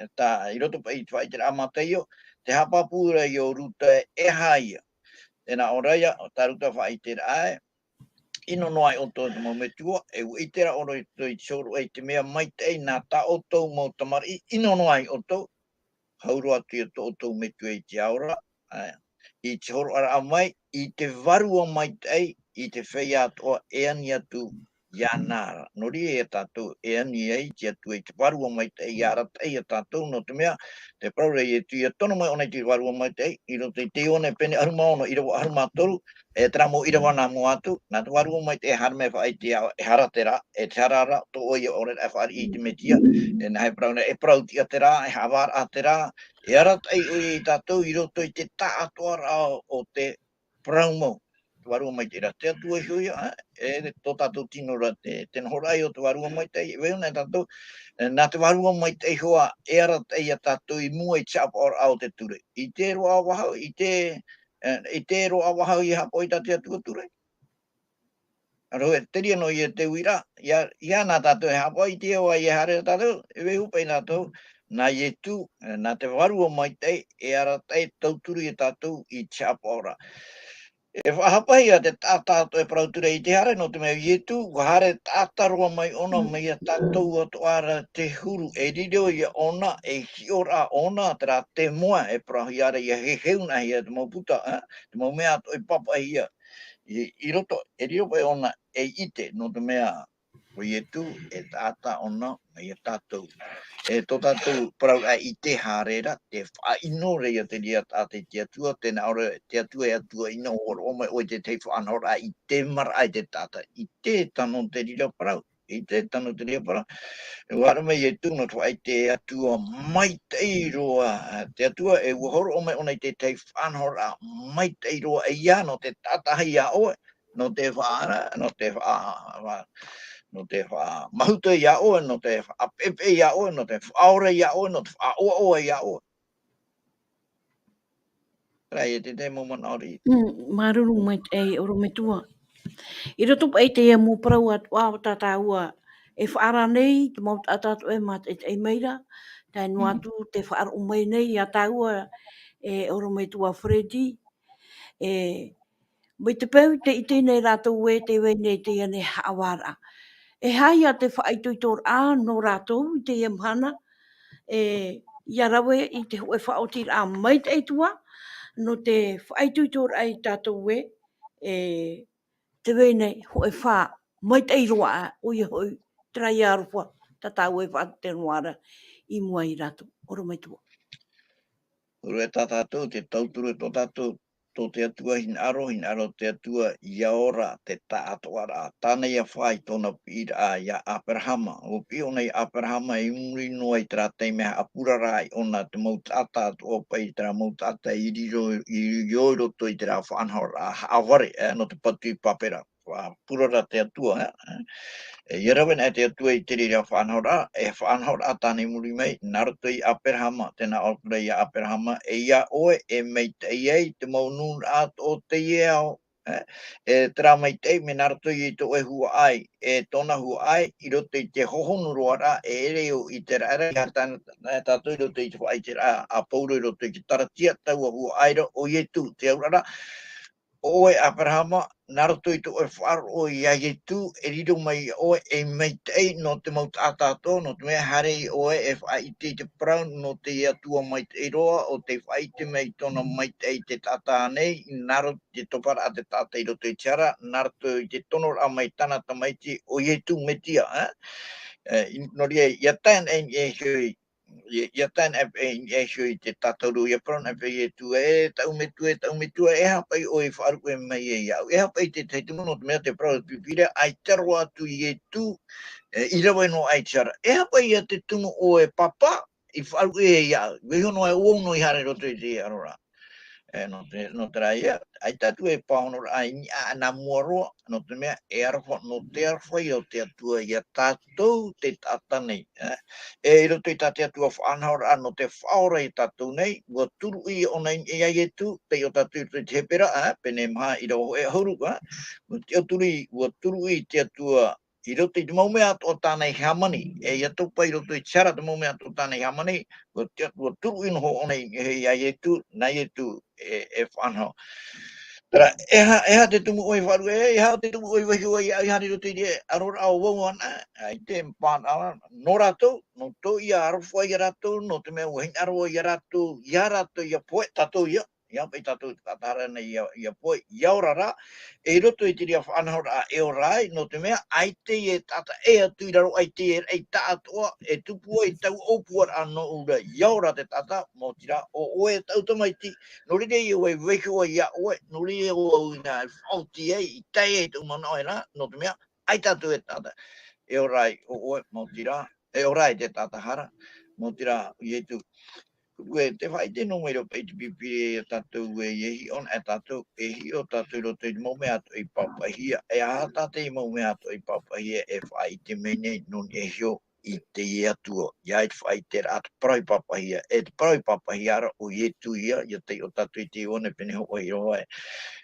e tā, i roto paʻi i te faʻaʻiteraʻa a Mataio, te haʻapāpū ra ia ʻo Ruta e aha ia. Tē nā ʻō ra ia, tā Ruta faʻaʻiteraʻa ē, ʻino noa ai ʻoutou te mau metua, e ʻua ʻite rā ʻoutou i te hōroʻa i te mea maitaʻi nā tā ʻoutou mau tamariʻi, ʻino noa ai ʻoutou, hau roa atu ia tō ʻoutou Metua i te ao ra, ā, i te hōroʻaraʻa mai, i te Vārua Maitaʻi, i te feiā atoʻa e ani atu iāna ra. Nō reira ia tātou e ani ai te Atua i te Vārua Maitaʻi, ʻia arataʻi ia tātou, nō te mea, te parau ra a Ietu, ʻia tono mai ʻōna i te Vārua Maitaʻi, i roto i te Ioane pene ʻahuru mā ono, ʻīrava ʻahuru mā toru, e terā mau ʻīrava nā mua atu, nā te Vārua Maitaʻi e haere mai e faʻaʻite iāʻu, e hara terā, e te hara ra, tō ʻoe ia ʻaore rā e fāriʻi i te Metia, e nāhea e parau nei, e parau tiʻa terā, e haʻavāraʻa terā, e arataʻi ʻoia ia tātou i roto i te taʻatoʻaraʻa o te parau mau. Te Vārua Maitaʻi ra, te Atua iho ia, e, tō tātou tino ra te, te nohoraʻa o te Vārua Maitaʻi, e vaiiho nei tātou, e, nā te Vārua Maitaʻi hoʻi e arataʻi ia tātou i mua i te haʻapaʻoraʻa o te ture. ʻIte roa vau, ʻite, e, ʻite roa vau ʻia haʻapaʻo i tā te Atua ture. Nō reira, terā noa ia te uiraʻa, ʻia, ʻia nā tātou e haʻapaʻo, ʻite vau ʻia haere tātou, e vaiiho paʻi tātou, nā Ietu, e, nā te Vārua Maitaʻi, e arataʻi e tauturu ia tātou i te haʻapaʻoraʻa. E faʻahapahia te taʻata atoʻa e parau atu ra i te haere, nō te mea Ietu, ʻua haere taʻata roa mai ʻōna, mai ia tātou atoʻa ra te huru, e riro ia ʻōna, e hiʻoraʻa ʻōna, terā te moa, e parauhia ra ʻia heheu nāhea te mau puta, ā, te mau mea atoʻa i pāpaʻihia i, i roto, e riro paʻi ʻōna e ʻite, nō te mea, ʻo Ietu, e taʻata ʻōna, mai ia tātou. E tō tātou parau ra i te haere ra, te faʻaʻino ra ia te reira taʻata i te Atua, tē nā ʻō ra te Atua, e Atua ʻino, hōroʻa mai ʻoe i te tahi faʻanahoraʻa i te maraʻa i te taʻata, ʻite tano te reira parau, ʻite tano te reira parau. ʻUa haere mai Ietu nō te faʻaʻite e Atua maitaʻi roa, te Atua, e ʻua hōroʻa mai ʻōna i te tahi faʻanahoraʻa maitaʻi roa, e ia nō te taʻata ia ʻoe, nō te faʻa-, nō te faʻa-, nō te faʻamahuta ia ʻoe, nō te faʻapeʻepeʻe ia ʻoe, nō te faʻaora ia ʻoe, nō te faʻaʻoaʻoa ia ʻoe. Terā ia te tahi mau manaʻo riʻi. Mm, māuruuru maitaʻi, ʻorometua. I roto paʻi i teie mau parau atoʻa tā tāua e faʻaara nei, te mau taʻata atoʻa e mātaʻitaʻi mai ra, tae noa atu te faʻaroʻo mai nei ia tāua, e ʻorometua Freddy, e, mai te peu tē ʻite nei rātou ē tē vai nei teie nei haʻavāraʻa. E aha ia te faʻaitoitoraʻa nō rātou i teie mahana, e, ʻia rave i te hōʻē faʻaotiraʻa maitaʻi atoʻa, nō te faʻaitoitoraʻa ia tātou ē, e, tē vai nei hōʻē fā maitaʻi roa, ʻoia hoʻi, terā ia aroha, tā tāua e faʻatute noa ra i mua ia rātou. ʻOrometua. Huru e tā tātou, te tauturu e tō tātou tō te Atua hinaʻaro, hinaʻaro te Atua, ʻia ora te taʻatoʻaraʻa. Tāna ʻia fā i tōna piʻiraʻa iā Aperahama. ʻUa piʻi ʻōna iā Aperahama i muri noa i terā taime haʻapuraraʻa ai ʻōna te mau taʻata atoʻa paʻi, terā mau taʻata i riro, i riro i roto i terā faʻanahoraʻa haʻavare, e, nō te patu i Pāpera. Faʻapurara te Atua, e, e. E, ʻia rave ana te Atua i te reira faʻanahoraʻa, e faʻanahoraʻa tāna i muri mai, nā roto iā Aperahama, tē nā ʻō atu ra iā Aperahama, e iā ʻoe, e maitaʻi ai te mau nūnaʻa o teie ao, e, e terā maitaʻi, mea nā roto i tō ʻoe huaʻai, e tōna huaʻai, i roto i te hohonu roa ra, e ʻere ʻo ʻĪteraʻera, ʻia tāna, e tātou i roto i te faʻaʻiteraʻa a Pauro i roto i te Karatia, taua huaʻai ra, ʻo Ietu, te auraʻa ra, ʻo ʻoe Aperahama, nā roto i tō ʻoe faʻaroʻo iā Ietu, e riro mai ʻoe ei maitaʻi nō te mau taʻata atoʻa, nō te mea haere ʻoe e faʻaʻite i te parau nō te Atua maitaʻi roa, ʻo tē faʻaʻite mai tōna maitaʻi i te taʻata nei, nā roto i te toparaʻa te taʻata i roto i te hara, nā roto i te tonoraʻa mai tāna tamaiti ʻo Ietu Metia, e? E, i-, nō reira, ʻia tae ana e, e, ʻia, ʻia tae ana e, e, e, e, i te tātauro, ʻia parau ana e Ietu, e, taʻu Metua, e, taʻu Metua, e aha paʻi ʻoe i faʻaruʻe mai ai iāʻu? E aha paʻi te tahi tumu, nō te mea te parau o te Pīpīria, ʻaita roa atu Ietu, e, i rave noa aʻe i te hara. E aha paʻi ia te tumu ʻoe Pāpā i faʻaruʻe ai iāʻu? Vaiiho noa e ʻo vau noa i haere i roto i te aroraʻa. E, nō te, nō terā ia, ʻaita atu e pāhonoraʻa i niʻa nā mua roa, nō te mea, e aroha, nō te aroha ia o te Atua iā tātou te taʻata nei, e. E, i roto i tā te Atua faʻanahoraʻa nō te faʻaora iā tātou nei, ʻua turuʻi ʻōna i niʻa iā Ietu, tei ʻō tātou i roto i te Hepera, e, pene maha ʻīrava hōʻē ʻahuru, e. ʻUa tiʻaturi, ʻua turuʻi te Atua i roto i te mau mea atoʻa tāna i hāmani, e ʻia topa i roto i te hara te mau mea atoʻa tāna i hāmani, ʻua te, ʻua turuʻi noa ʻōna i, e, iā Ietu, nā Ietu e, e faʻanaho. Terā, e aha, e aha te tumu ʻoe i faʻaruʻe, e aha te tumu ʻoe i vaiiho ai iāʻu i haere i roto i te aroraʻa ʻo vau anaʻe, ʻaita e pāhonoraʻa nō rātou, nō tōʻu ia aroha iā rātou, nō te mea ʻua hinaʻaro iā rātou, iā rātou ʻia pohe, tātou ia, ʻia paʻi tātou te taʻata hara nei ʻia, ʻia pohe, ʻia ora rā, e i roto i te reira faʻanahoraʻa e ora ai, nō te mea, ʻaita e taʻata ʻē atu i raro, ʻaita e raʻi taʻatoʻa, e tupu ai taua ʻōpuaraʻa nōʻu ra, ʻia ora te taʻata, maoti rā, ʻo ʻoe e taʻu tamaiti, nō reira ʻoe i vaiiho ai iā ʻoe, nō reira ʻo vau i nā faʻaoti ai, i tae ai tōʻu manaʻo e rā, nō te mea, ʻaita atu e taʻata, e ora ai ʻo ʻoe, maoti rā, e ora ai te taʻata hara, maoti rā, Ietu. Ue, te faʻaʻite noa mai ra paʻi te Pīpīria iā tātou ē, e hiʻo ana e tātou, e hiʻo tātou i roto i te mau mea atoʻa i pāpaʻihia, e aha tā te mau mea atoʻa i pāpaʻihia e faʻaʻite mai nei, nō niʻa iho i te Atua, ʻia ʻite faʻaʻite ra te parau i pāpaʻihia, e te parau i pāpaʻihia ra ʻo Ietu ia, ʻia taiʻo tātou i te Ioane pene hōʻē ʻīrava e.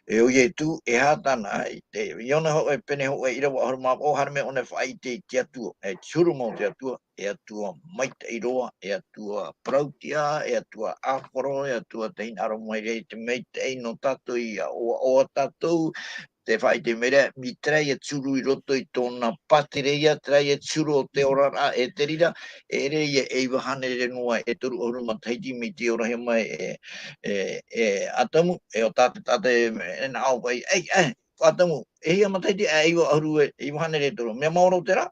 E ʻo Ietu, e aha tāna, i te Ioane hōʻē pene hōʻē ʻīrava ʻahuru mā vaʻu, haere mai ʻōna e faʻaʻite i te Atua, e te huru mau o te Atua, e Atua maitaʻi roa, e Atua parauʻtiʻa, e Atua ʻāfaro, e Atua tē hinaʻaro mai ra i te maitaʻi nō tātou, ʻia ʻoaʻoa tātou, te faʻaʻite mai ra, mai terā ia te huru i roto i tōna pātireia, terā ia te huru o te oraraʻa, e te reira, e ʻere ia e iva hānere noa e toru ʻahuru matahiti mai te orahia mai e, e, e Atamu, e ʻo tā te, tā te, e nā ʻō paʻi, ei, ei, Atamu, e hia matahiti, e iva ʻahuru e, iva hānere e toru, mea maoro terā?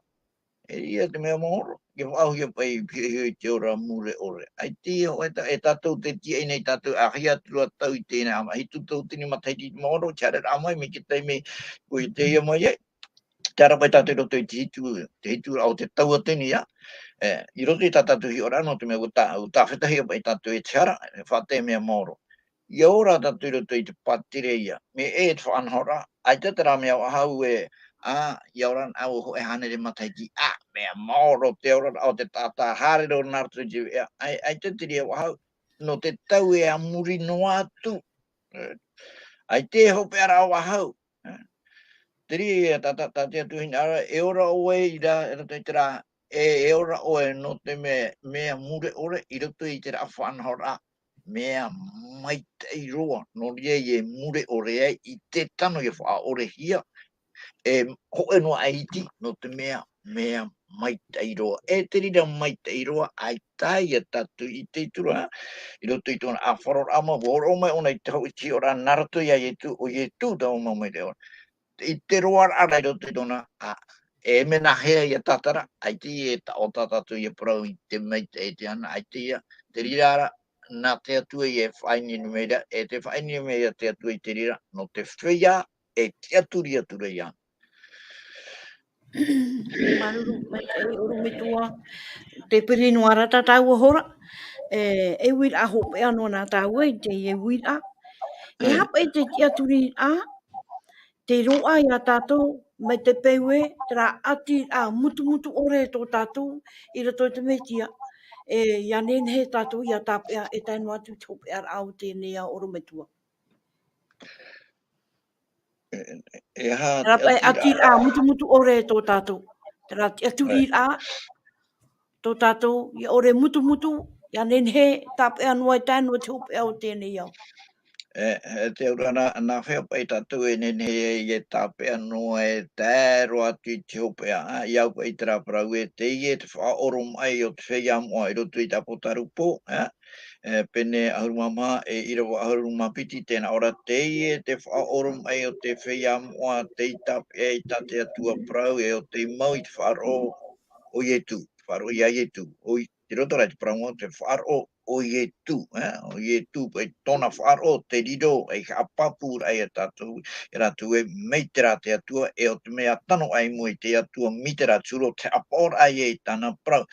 E ia te mea maoro, ʻia faʻaauhia paʻi i te ora mure ʻore. ʻAita e, e tātou te tiaʻi nei tātou, ʻahia atu ra tau i teie nei, hitu tauatini matahiti i te maoro, te haereraʻa mai, mai te taime, ʻua ʻitehia mai ai. Te ara paʻi tātou i roto i te hitu, te hitu ra o te tauatini, ʻia. E, i roto i tā tātou hiʻoraʻa, nō te mea ʻua tā, ʻua tāfetahia paʻi tātou e te hara, e faʻaʻite mea maoro. ʻIa ora tātou i roto i te pātireia, mea ʻē te faʻanahoraʻa, ʻaita terā mea faʻahou ē, ā, ʻia ora na ʻoe hōʻē hānere matahiti, ā, mea maoro te oraraʻa o te taʻata, haere roa nā roto i te veʻa, ʻai-, ʻaita te reira faʻahou, nō te tau e a muri noa atu. E, ʻaita e hopeʻaraʻa faʻahou. E, te reira tā, tā, tā te Atua hinaʻaro, e ora ʻoe i rā, i roto i terā, e, e ora ʻoe nō te mea, mea mure ʻore, i roto i terā faʻanahoraʻa, mea maitaʻi roa, nō reira e mure ʻore ai i te tano ʻia faʻaʻorehia, e hōʻē noa iti, nō te mea, mea maitaʻi roa. E te reira maitaʻi roa, ʻaita ia tātou i te tura, i roto i tōna ʻāfaroraʻa mau, ʻua hōroʻa mai ʻōna i te hau i te hiʻoraʻa nā roto iā Ietu, ʻo Ietu taua mau maitaʻi roa. I te roaraʻa ra i roto i tōna, ā, e mea nāhea ia tātara, ʻaita e taʻo tā tātou ia parau i te maitaʻi e te ana, ʻaita ia, te reira ra, nā te Atua e faʻaineineraʻa, e te faʻaineineraʻa te Atua i te reira, nō te feiā e tiʻaturi atu ra iāna. Māuruuru maitaʻi ʻorometua. Tē piri noa ra tātou ā hora, e, e uiraʻa hopeʻa noa nā tāua i teie uiraʻa. E Mm. aha paʻi te tiʻaturiraʻa, te roaʻa iā tātou, mai te peu ē, terā ʻati, ā, mutumutu ʻore tō tātou, i roto i te Mesia, e, ʻia nehenehe tātou ʻia tāpeʻa, e tae noa atu i te hopeʻaraʻa o teie nei ao ʻorometua. E, e, e aha Terā te paʻi ʻati, ʻatiraʻa? ā, mutumutu ʻore tō tātou. Terā te Right. ʻaturiraʻa tō tātou, ʻia ʻore mutumutu, ʻia nehenehe, tāpeʻa noa e tae noa i te hopeʻa o teie nei ao. E, e te auraʻa, nā hea paʻi tātou e nehenehe ai e tāpeʻa noa e tae roa atu i te hopeʻa, ā, ʻia au paʻi terā parau ē, teie te faʻaʻoromaʻi o te feiā moʻa i roto i te ʻApotarupo, ā, e, pene ʻahuru mā maha, e ʻīrava ʻahuru mā piti, tē nā ʻō ra, teie te faʻaʻoromaʻi o te feiā moʻa, tei tāpeʻa i tā te Atua parau, e ʻo tei mau i te faʻaroʻo o Ietu, faʻaroʻo iā Ietu, ʻo i, i roto rā i te parau moʻa, te faʻaroʻo o Ietu, ā, ʻo Ietu, paʻi tōna faʻaroʻo, te riro, ei haʻapāpūraʻa iā tātou, iā rātou ē, mai terā te Atua, e ʻo te mea tano aʻe i mua i te Atua, mai terā atu ra, te haʻapaʻoraʻa ia i tāna parau.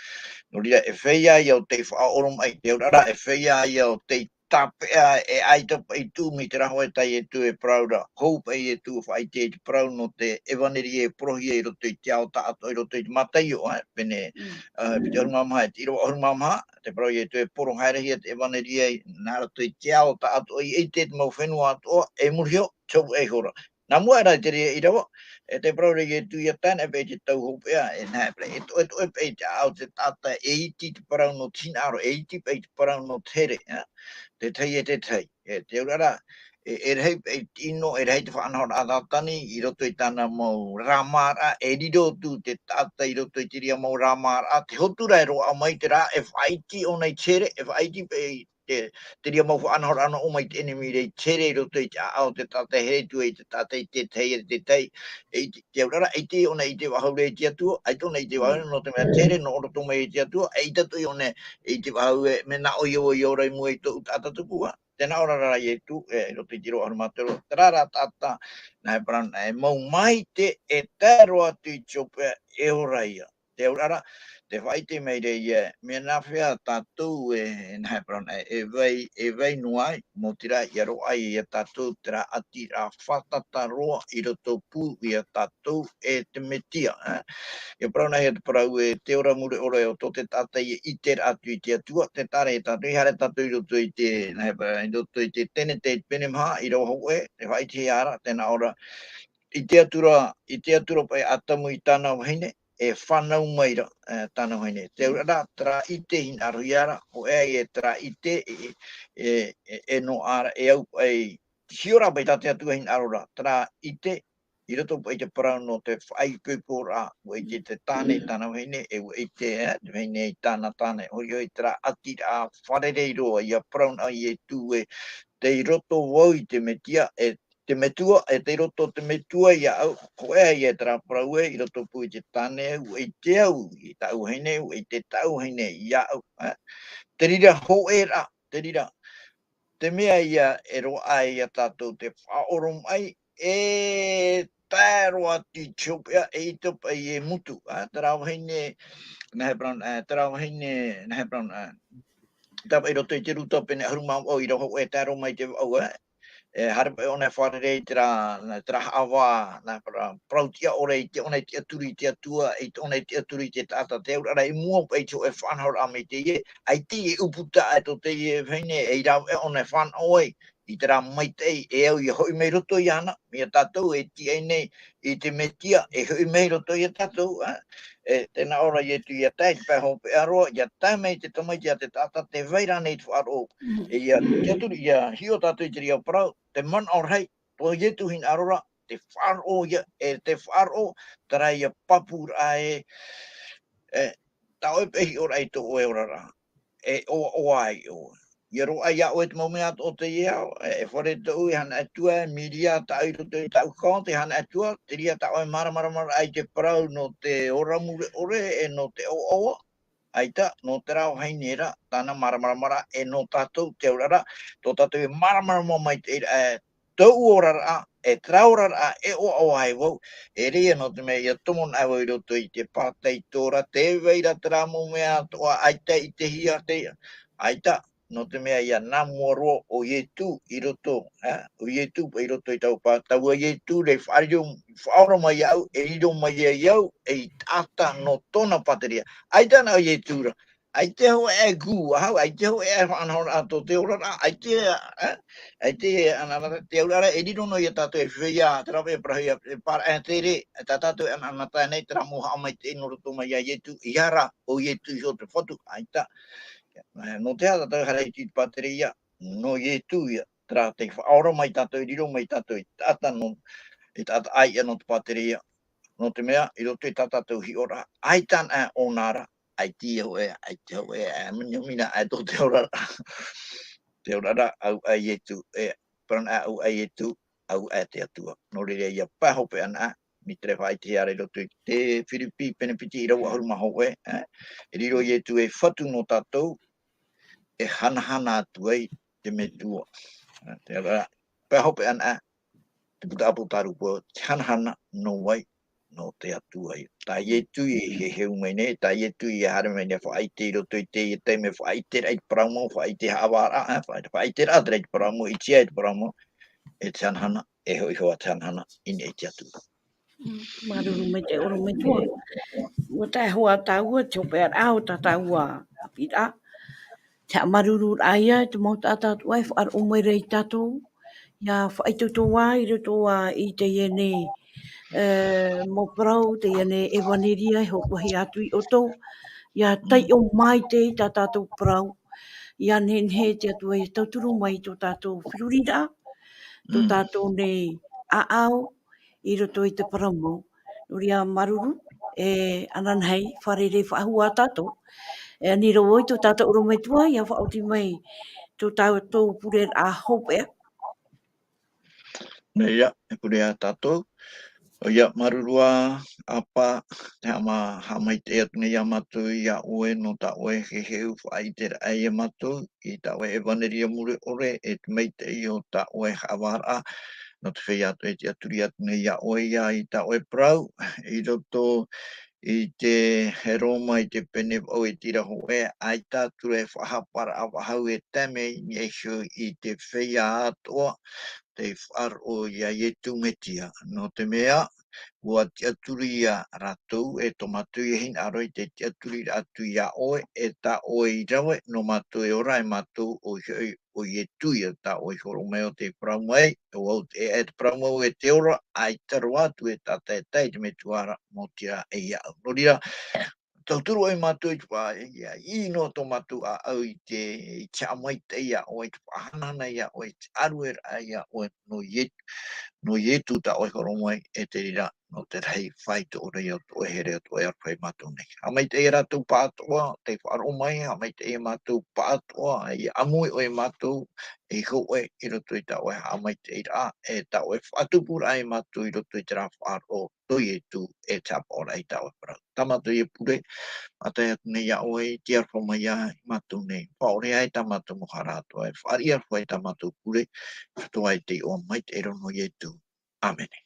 Nō reira, e feiā ia ʻo tei faʻaʻoromaʻi, te auraʻa, e feiā ia ʻo tei tāpeʻa, e ʻaita paʻi tuʻu mai terā hōʻē tā Ietu e parau ra, hou paʻi Ietu faʻaʻite i te parau nō te ʻevaneria e porohia i roto i te ao taʻatoʻa, i roto i te Mataio, ā, pene, Mm. ā, piti ʻahuru mā maha, e te ʻīrava ʻahuru mā maha, te parau Ietu e poro haerehia te ʻevaneria i, nā roto i te ao taʻatoʻa, i ʻite te mau fenua atoʻa, e muri iho, te hōʻē hora. Nā mua aʻe rā i te reira ʻīrava, e te parau ra Ietu ia tae noa paʻi i te tau hopeʻa, e nā hea paʻi, e toʻe, e toʻe paʻi te ʻāʻau o te taʻata, e iti te parau nō te hinaʻaro, e iti paʻi te parau nō te here, ā, te tahi e te tahi. E te auraʻa, e, e rahi paʻi te ʻino, e rahi te faʻanahoraʻa a Tātani, i roto i tāna mau rāmāraʻa, e riro atu te taʻata i roto i te reira mau rāmāraʻa, te hotu rā e roaʻa mai terā, e faʻaiti ʻōna i te here, e faʻaiti paʻi te, te reira mau faʻanahoraʻa nō ʻō mai te ʻenemi ra i te here i roto i te ʻāʻau o te taʻata e here atu ai te taʻata i te tahi e te tahi. E i te, te auraʻa, ʻaita ʻōna i ʻite faʻahou ra i te Atua, ʻaita ʻōna i ʻite faʻahou ra nō te mea te here, nō roto mai i te Atua, e ʻaita atoʻa ʻōna i ʻite faʻahou ē, mea nā ʻoia, ʻoia, ʻoia ora i mua i tōʻu taʻata tupu, ā. Tē nā ʻō ra rā Ietu, e, i roto i te ʻīrava ʻahuru mā toru, terā rā taʻata, nā hea parau, e mau maite, e tae roa atu i te hopeʻa, e ora ia. Te auraʻa, tē faʻaʻite mai ra ia, mea nā hea tātou e, nā hea parau, e, e vai, e vai noa ai, maoti rā, ʻia roaʻa ia tātou terā ʻatiraʻa fātata roa i roto pū ia tātou e te Mesia, ā. ʻIa parau nā hea te parau ē, te ora mure ʻore o tō te taʻata ʻia ʻite atu i te Atua, tē taʻa ra ia tātou, ʻia haere tātou i roto i te, nā hea parau, i roto i te Tenete, pene maha, ʻīrava hōʻē, tē faʻaʻitehia ra, tē nā ʻō ra, ʻite atu ra, ʻite atu ra paʻi Atamu i tāna vahine, e fānau mai ra, e, tāna vahine. Te auraʻa, terā ʻite hinaʻarohia ra, hōʻē ia terā ʻite, e, e, e, e noaʻa ra, e au paʻi, hiʻo ra paʻi tā te Atua hinaʻaro ra, terā ʻite, i roto paʻi te parau nō te faʻaipoiporaʻa, ʻua ʻite te tāne i tāna vahine, e ʻua ʻite, e, te vahine i tāna tāne, ʻoia hoʻi terā ʻatiraʻa fārerei roa, ʻia parau na Ietu ē, tei roto vau i te Mesia, e te Metua, e tei roto te Metua iāʻu, hōʻē ia terā parau ē, i roto pū i te tāne, ʻua ʻite au i tāʻu vahine, ʻua ʻite tāʻu vahine iāʻu, ā. Te reira hōʻē ra, te reira, te mea ia e roaʻa ai ia tātou te faʻaʻoromaʻi, e tae roa atu i te hopeʻa, e ʻaita paʻi e mutu, ā, terā vahine, nā hea parau, ā, terā vahine, nā hea parau, ā, tā paʻi i roto i te Ruta pene ʻahuru mā vaʻu, ʻīrava hōʻē e tae roa mai i te vaʻu, ā. E haere paʻi ʻōna e fārerei i terā, terā haʻavā, nā parau, parau tiʻa ʻore, ʻaita ʻōna i tiʻaturi i te Atua, ʻaita ʻōna i tiʻaturi i te taʻata, te auraʻa i mua paʻi i te hōʻē faʻanahoraʻa mai teie, ʻaita e ʻūputa atu teie vahine, ei rāveʻa ʻōna e fānaʻo ai i terā maitaʻi, e au ʻia hoʻi mai roto iāna, mea tātou e tīaʻi nei i te Mesia, e hoʻi mai roto ia tātou, ā. E, tē nā ʻō ra Ietu ʻia tae i te pae hopeʻa roa, ʻia tae mai te Tamaiti a te taʻata, tē vai ra nei te faʻaroʻo. Mm. E ʻia tiʻaturi, ʻia hiʻo tātou i te reira parau, te manaʻo rahi, tō Ietu hinaʻaro ra, te faʻaroʻo ia, e te faʻaroʻo, terā ia pāpūraʻa ē, e, tā ʻoe paʻi hiʻoraʻa i tō ʻoe oraraʻa, e ʻoaʻoa ai ʻoe. ʻIa roaʻa iā ʻoe te mau mea atoʻa o teie ao, e, e fare tōʻu, e hana atu ā, e miria tāʻu i roto i tāʻu kao, tē hana atu ā, te reira tā ʻoe māramarama ra i te parau nō te ora mure ʻore, e nō te ʻoaʻoa, ʻAita, nō terā vahine ra, tāna māramaramaraʻa, e nō tātou te auraʻa ra, tō tātou e māramarama mai te, e, tōʻu oraraʻa, e terā oraraʻa, e ʻoaʻoa ai vau, e reira nō te mea ʻia tomo na vau i roto i te pātai tora, tē vai ra terā mau mea atoʻa, ʻaita i te hia te, ʻaita, nō te mea ʻia nā mua roa ʻo Ietu i roto, ā, ʻo Ietu i roto i taua pā, taua Ietu ra i faʻariro, faʻaora mai iāʻu, e riro mai iāʻu, ei taʻata nō tōna pāteria. ʻAita na ʻo Ietu ra, ʻaita hōʻē e gū, ʻaita hōʻē e faʻanahoraʻa tō te oraraʻa, ʻaita, ā, ʻaita anaanatae te auraʻa ra, e riro noa ia tātou e feiā, te rave e parau ia, e pāraʻe tere, tā tātou e anaanatae nei, terā mau haʻamaitaʻi nō roto mai iā Ietu, ʻia ora ʻo Ietu iho te Fatu, ʻaita. Nō te aha tātou e haere i te pāteria, nō Ietu ia, terā tei faʻaora mai tātou, e riro mai tātou, ei taʻata nō, ei taʻata ʻāiʻa nō te pāteria, nō te mea, i roto i tā tātou hiʻoraʻa, ʻaita na ʻōna ra, ʻaita hōʻē, ʻaita hōʻē, e, mea, mea, e tō te oraraʻa. Te oraraʻa, ʻaita ʻo Ietu, e, parau na ʻaita ʻo Ietu, ʻaita ʻo te Atua. Nō reira ʻia pae hopeʻa na, mai te reira faʻaʻitehia ra i roto i te Firipi, pene piti, ʻīrava ʻahuru mā hōʻē, ā, e riro Ietu ei Fatu nō tātou, e hanahana atu ai te Metua. Ā, te, ā, pae hopeʻa na, te puta ʻāpōsetolo Paula, te hanahana nō vai, nō te Atua ia. Tā Ietu i heheu mai nei, tā Ietu i haere mai nei faʻaʻite i roto i te, i te mea faʻaʻiteraʻa i te parau mau, faʻaʻite haʻavāraʻa, ā, faʻaʻite, faʻaʻiteraʻa terā i te parau mau, ʻite ai te parau mau, e te hanahana, e hoʻi hoʻi te hanahana, i niʻa i te Atua. Mm, māuruuru maitaʻi ʻorometua. ʻUa tae hoʻi tāua, te hopeʻaraʻa o tā tāua ʻāpīraʻa. Te haʻamāuruururaʻa ia, te mau taʻata atoʻa e faʻaroʻo mai ra ia tātou. ʻIa faʻaitoito ā i roto ā i teie nei, e, mau parau, teie nei ʻevanelia e hōroʻahia atu iā ʻoutou. ʻIa taiʻo maitaʻi tā tātou parau. ʻIa nehenehe te Atua ʻia tauturu mai tō tātou feruriraʻa, tō Mm. tātou nei ʻāʻau, i roto i te parau mau. Nō reira māuruuru, e, ananahi, fārerei faʻahou ā tātou. E ani rā vau i tō tātou ʻorometua, ʻia faʻaoti mai tō tātou pureraʻa hopeʻa. Nō reira, e pure ā tātou. ʻOia, māuruuru ā, ʻApā, te haʻama-, haʻamaitaʻi atu nei iā mātou, iā ʻoe, nō tā ʻoe heheu faʻaʻiteraʻa iā mātou, i tā ʻoe ʻevanelia mure ʻore, e te maitaʻi o tā ʻoe haʻavāraʻa, nō te feiā atoʻa e tiʻaturi atu nei iā ʻoe, ʻia, i tā ʻoe parau, i roto i te Roma, i te pene vaʻu, e te ʻīrava hōʻē, ʻaita atu ra e faʻahaparaʻa faʻahou e tae mai i niʻa iho i te feiā atoʻa, tei faʻaroʻo iā Ietu Metia. Nō te mea, ʻua tiʻaturi ia rātou, e tō mātou ia hinaʻaro i te tiʻaturi atu iā ʻoe, e tā ʻoe i rave, nō mātou e ora ai mātou, ʻoia hoʻi, ʻo Ietu ia tā ʻoe i hōroʻa mai ʻo tē parau mai, ʻo vau te, e te parau mau e te ora, ʻaita roa atu e tātaʻitaʻi te Metua ra, maoti rā e iāʻu. Nō reira, tauturu ai mātou i te faʻa-, ia, i noa tō mātou ʻāʻau i te, i te haʻamaitaʻi iā ʻoe, i te faʻahanahana iā ʻoe, i te ʻārueraʻa iā ʻoe, nō Ietu, nō Ietu tā ʻoe i hōroʻa mai, e te reira, nō te rahi faito ʻore o tō ʻoe here, o tō ʻoe aroha iā mātou nei. Haʻamaitaʻi ia rātou pāʻātoʻa, tei faʻaroʻo mai, haʻamaitaʻi ia mātou pāʻātoʻa, ʻia ʻāmui ʻoe iā mātou, ei hōʻē i roto i tā ʻoe haʻamaitaʻiraʻa, e tā ʻoe faʻatupuraʻa iā mātou i roto i terā faʻaroʻo, tō Ietu e te haʻapaʻoraʻa i tā ʻoe parau. Tā mātou ia pure, mātaʻi atu nei iā ʻoe, i te aroha mai iā mātou nei. Faʻaʻore ai tā mātou mau hara atoʻa, e fāriʻi aroha ai tā mātou pure, katoa i te iʻoa maitaʻi roa nō Ietu. ʻĀmene.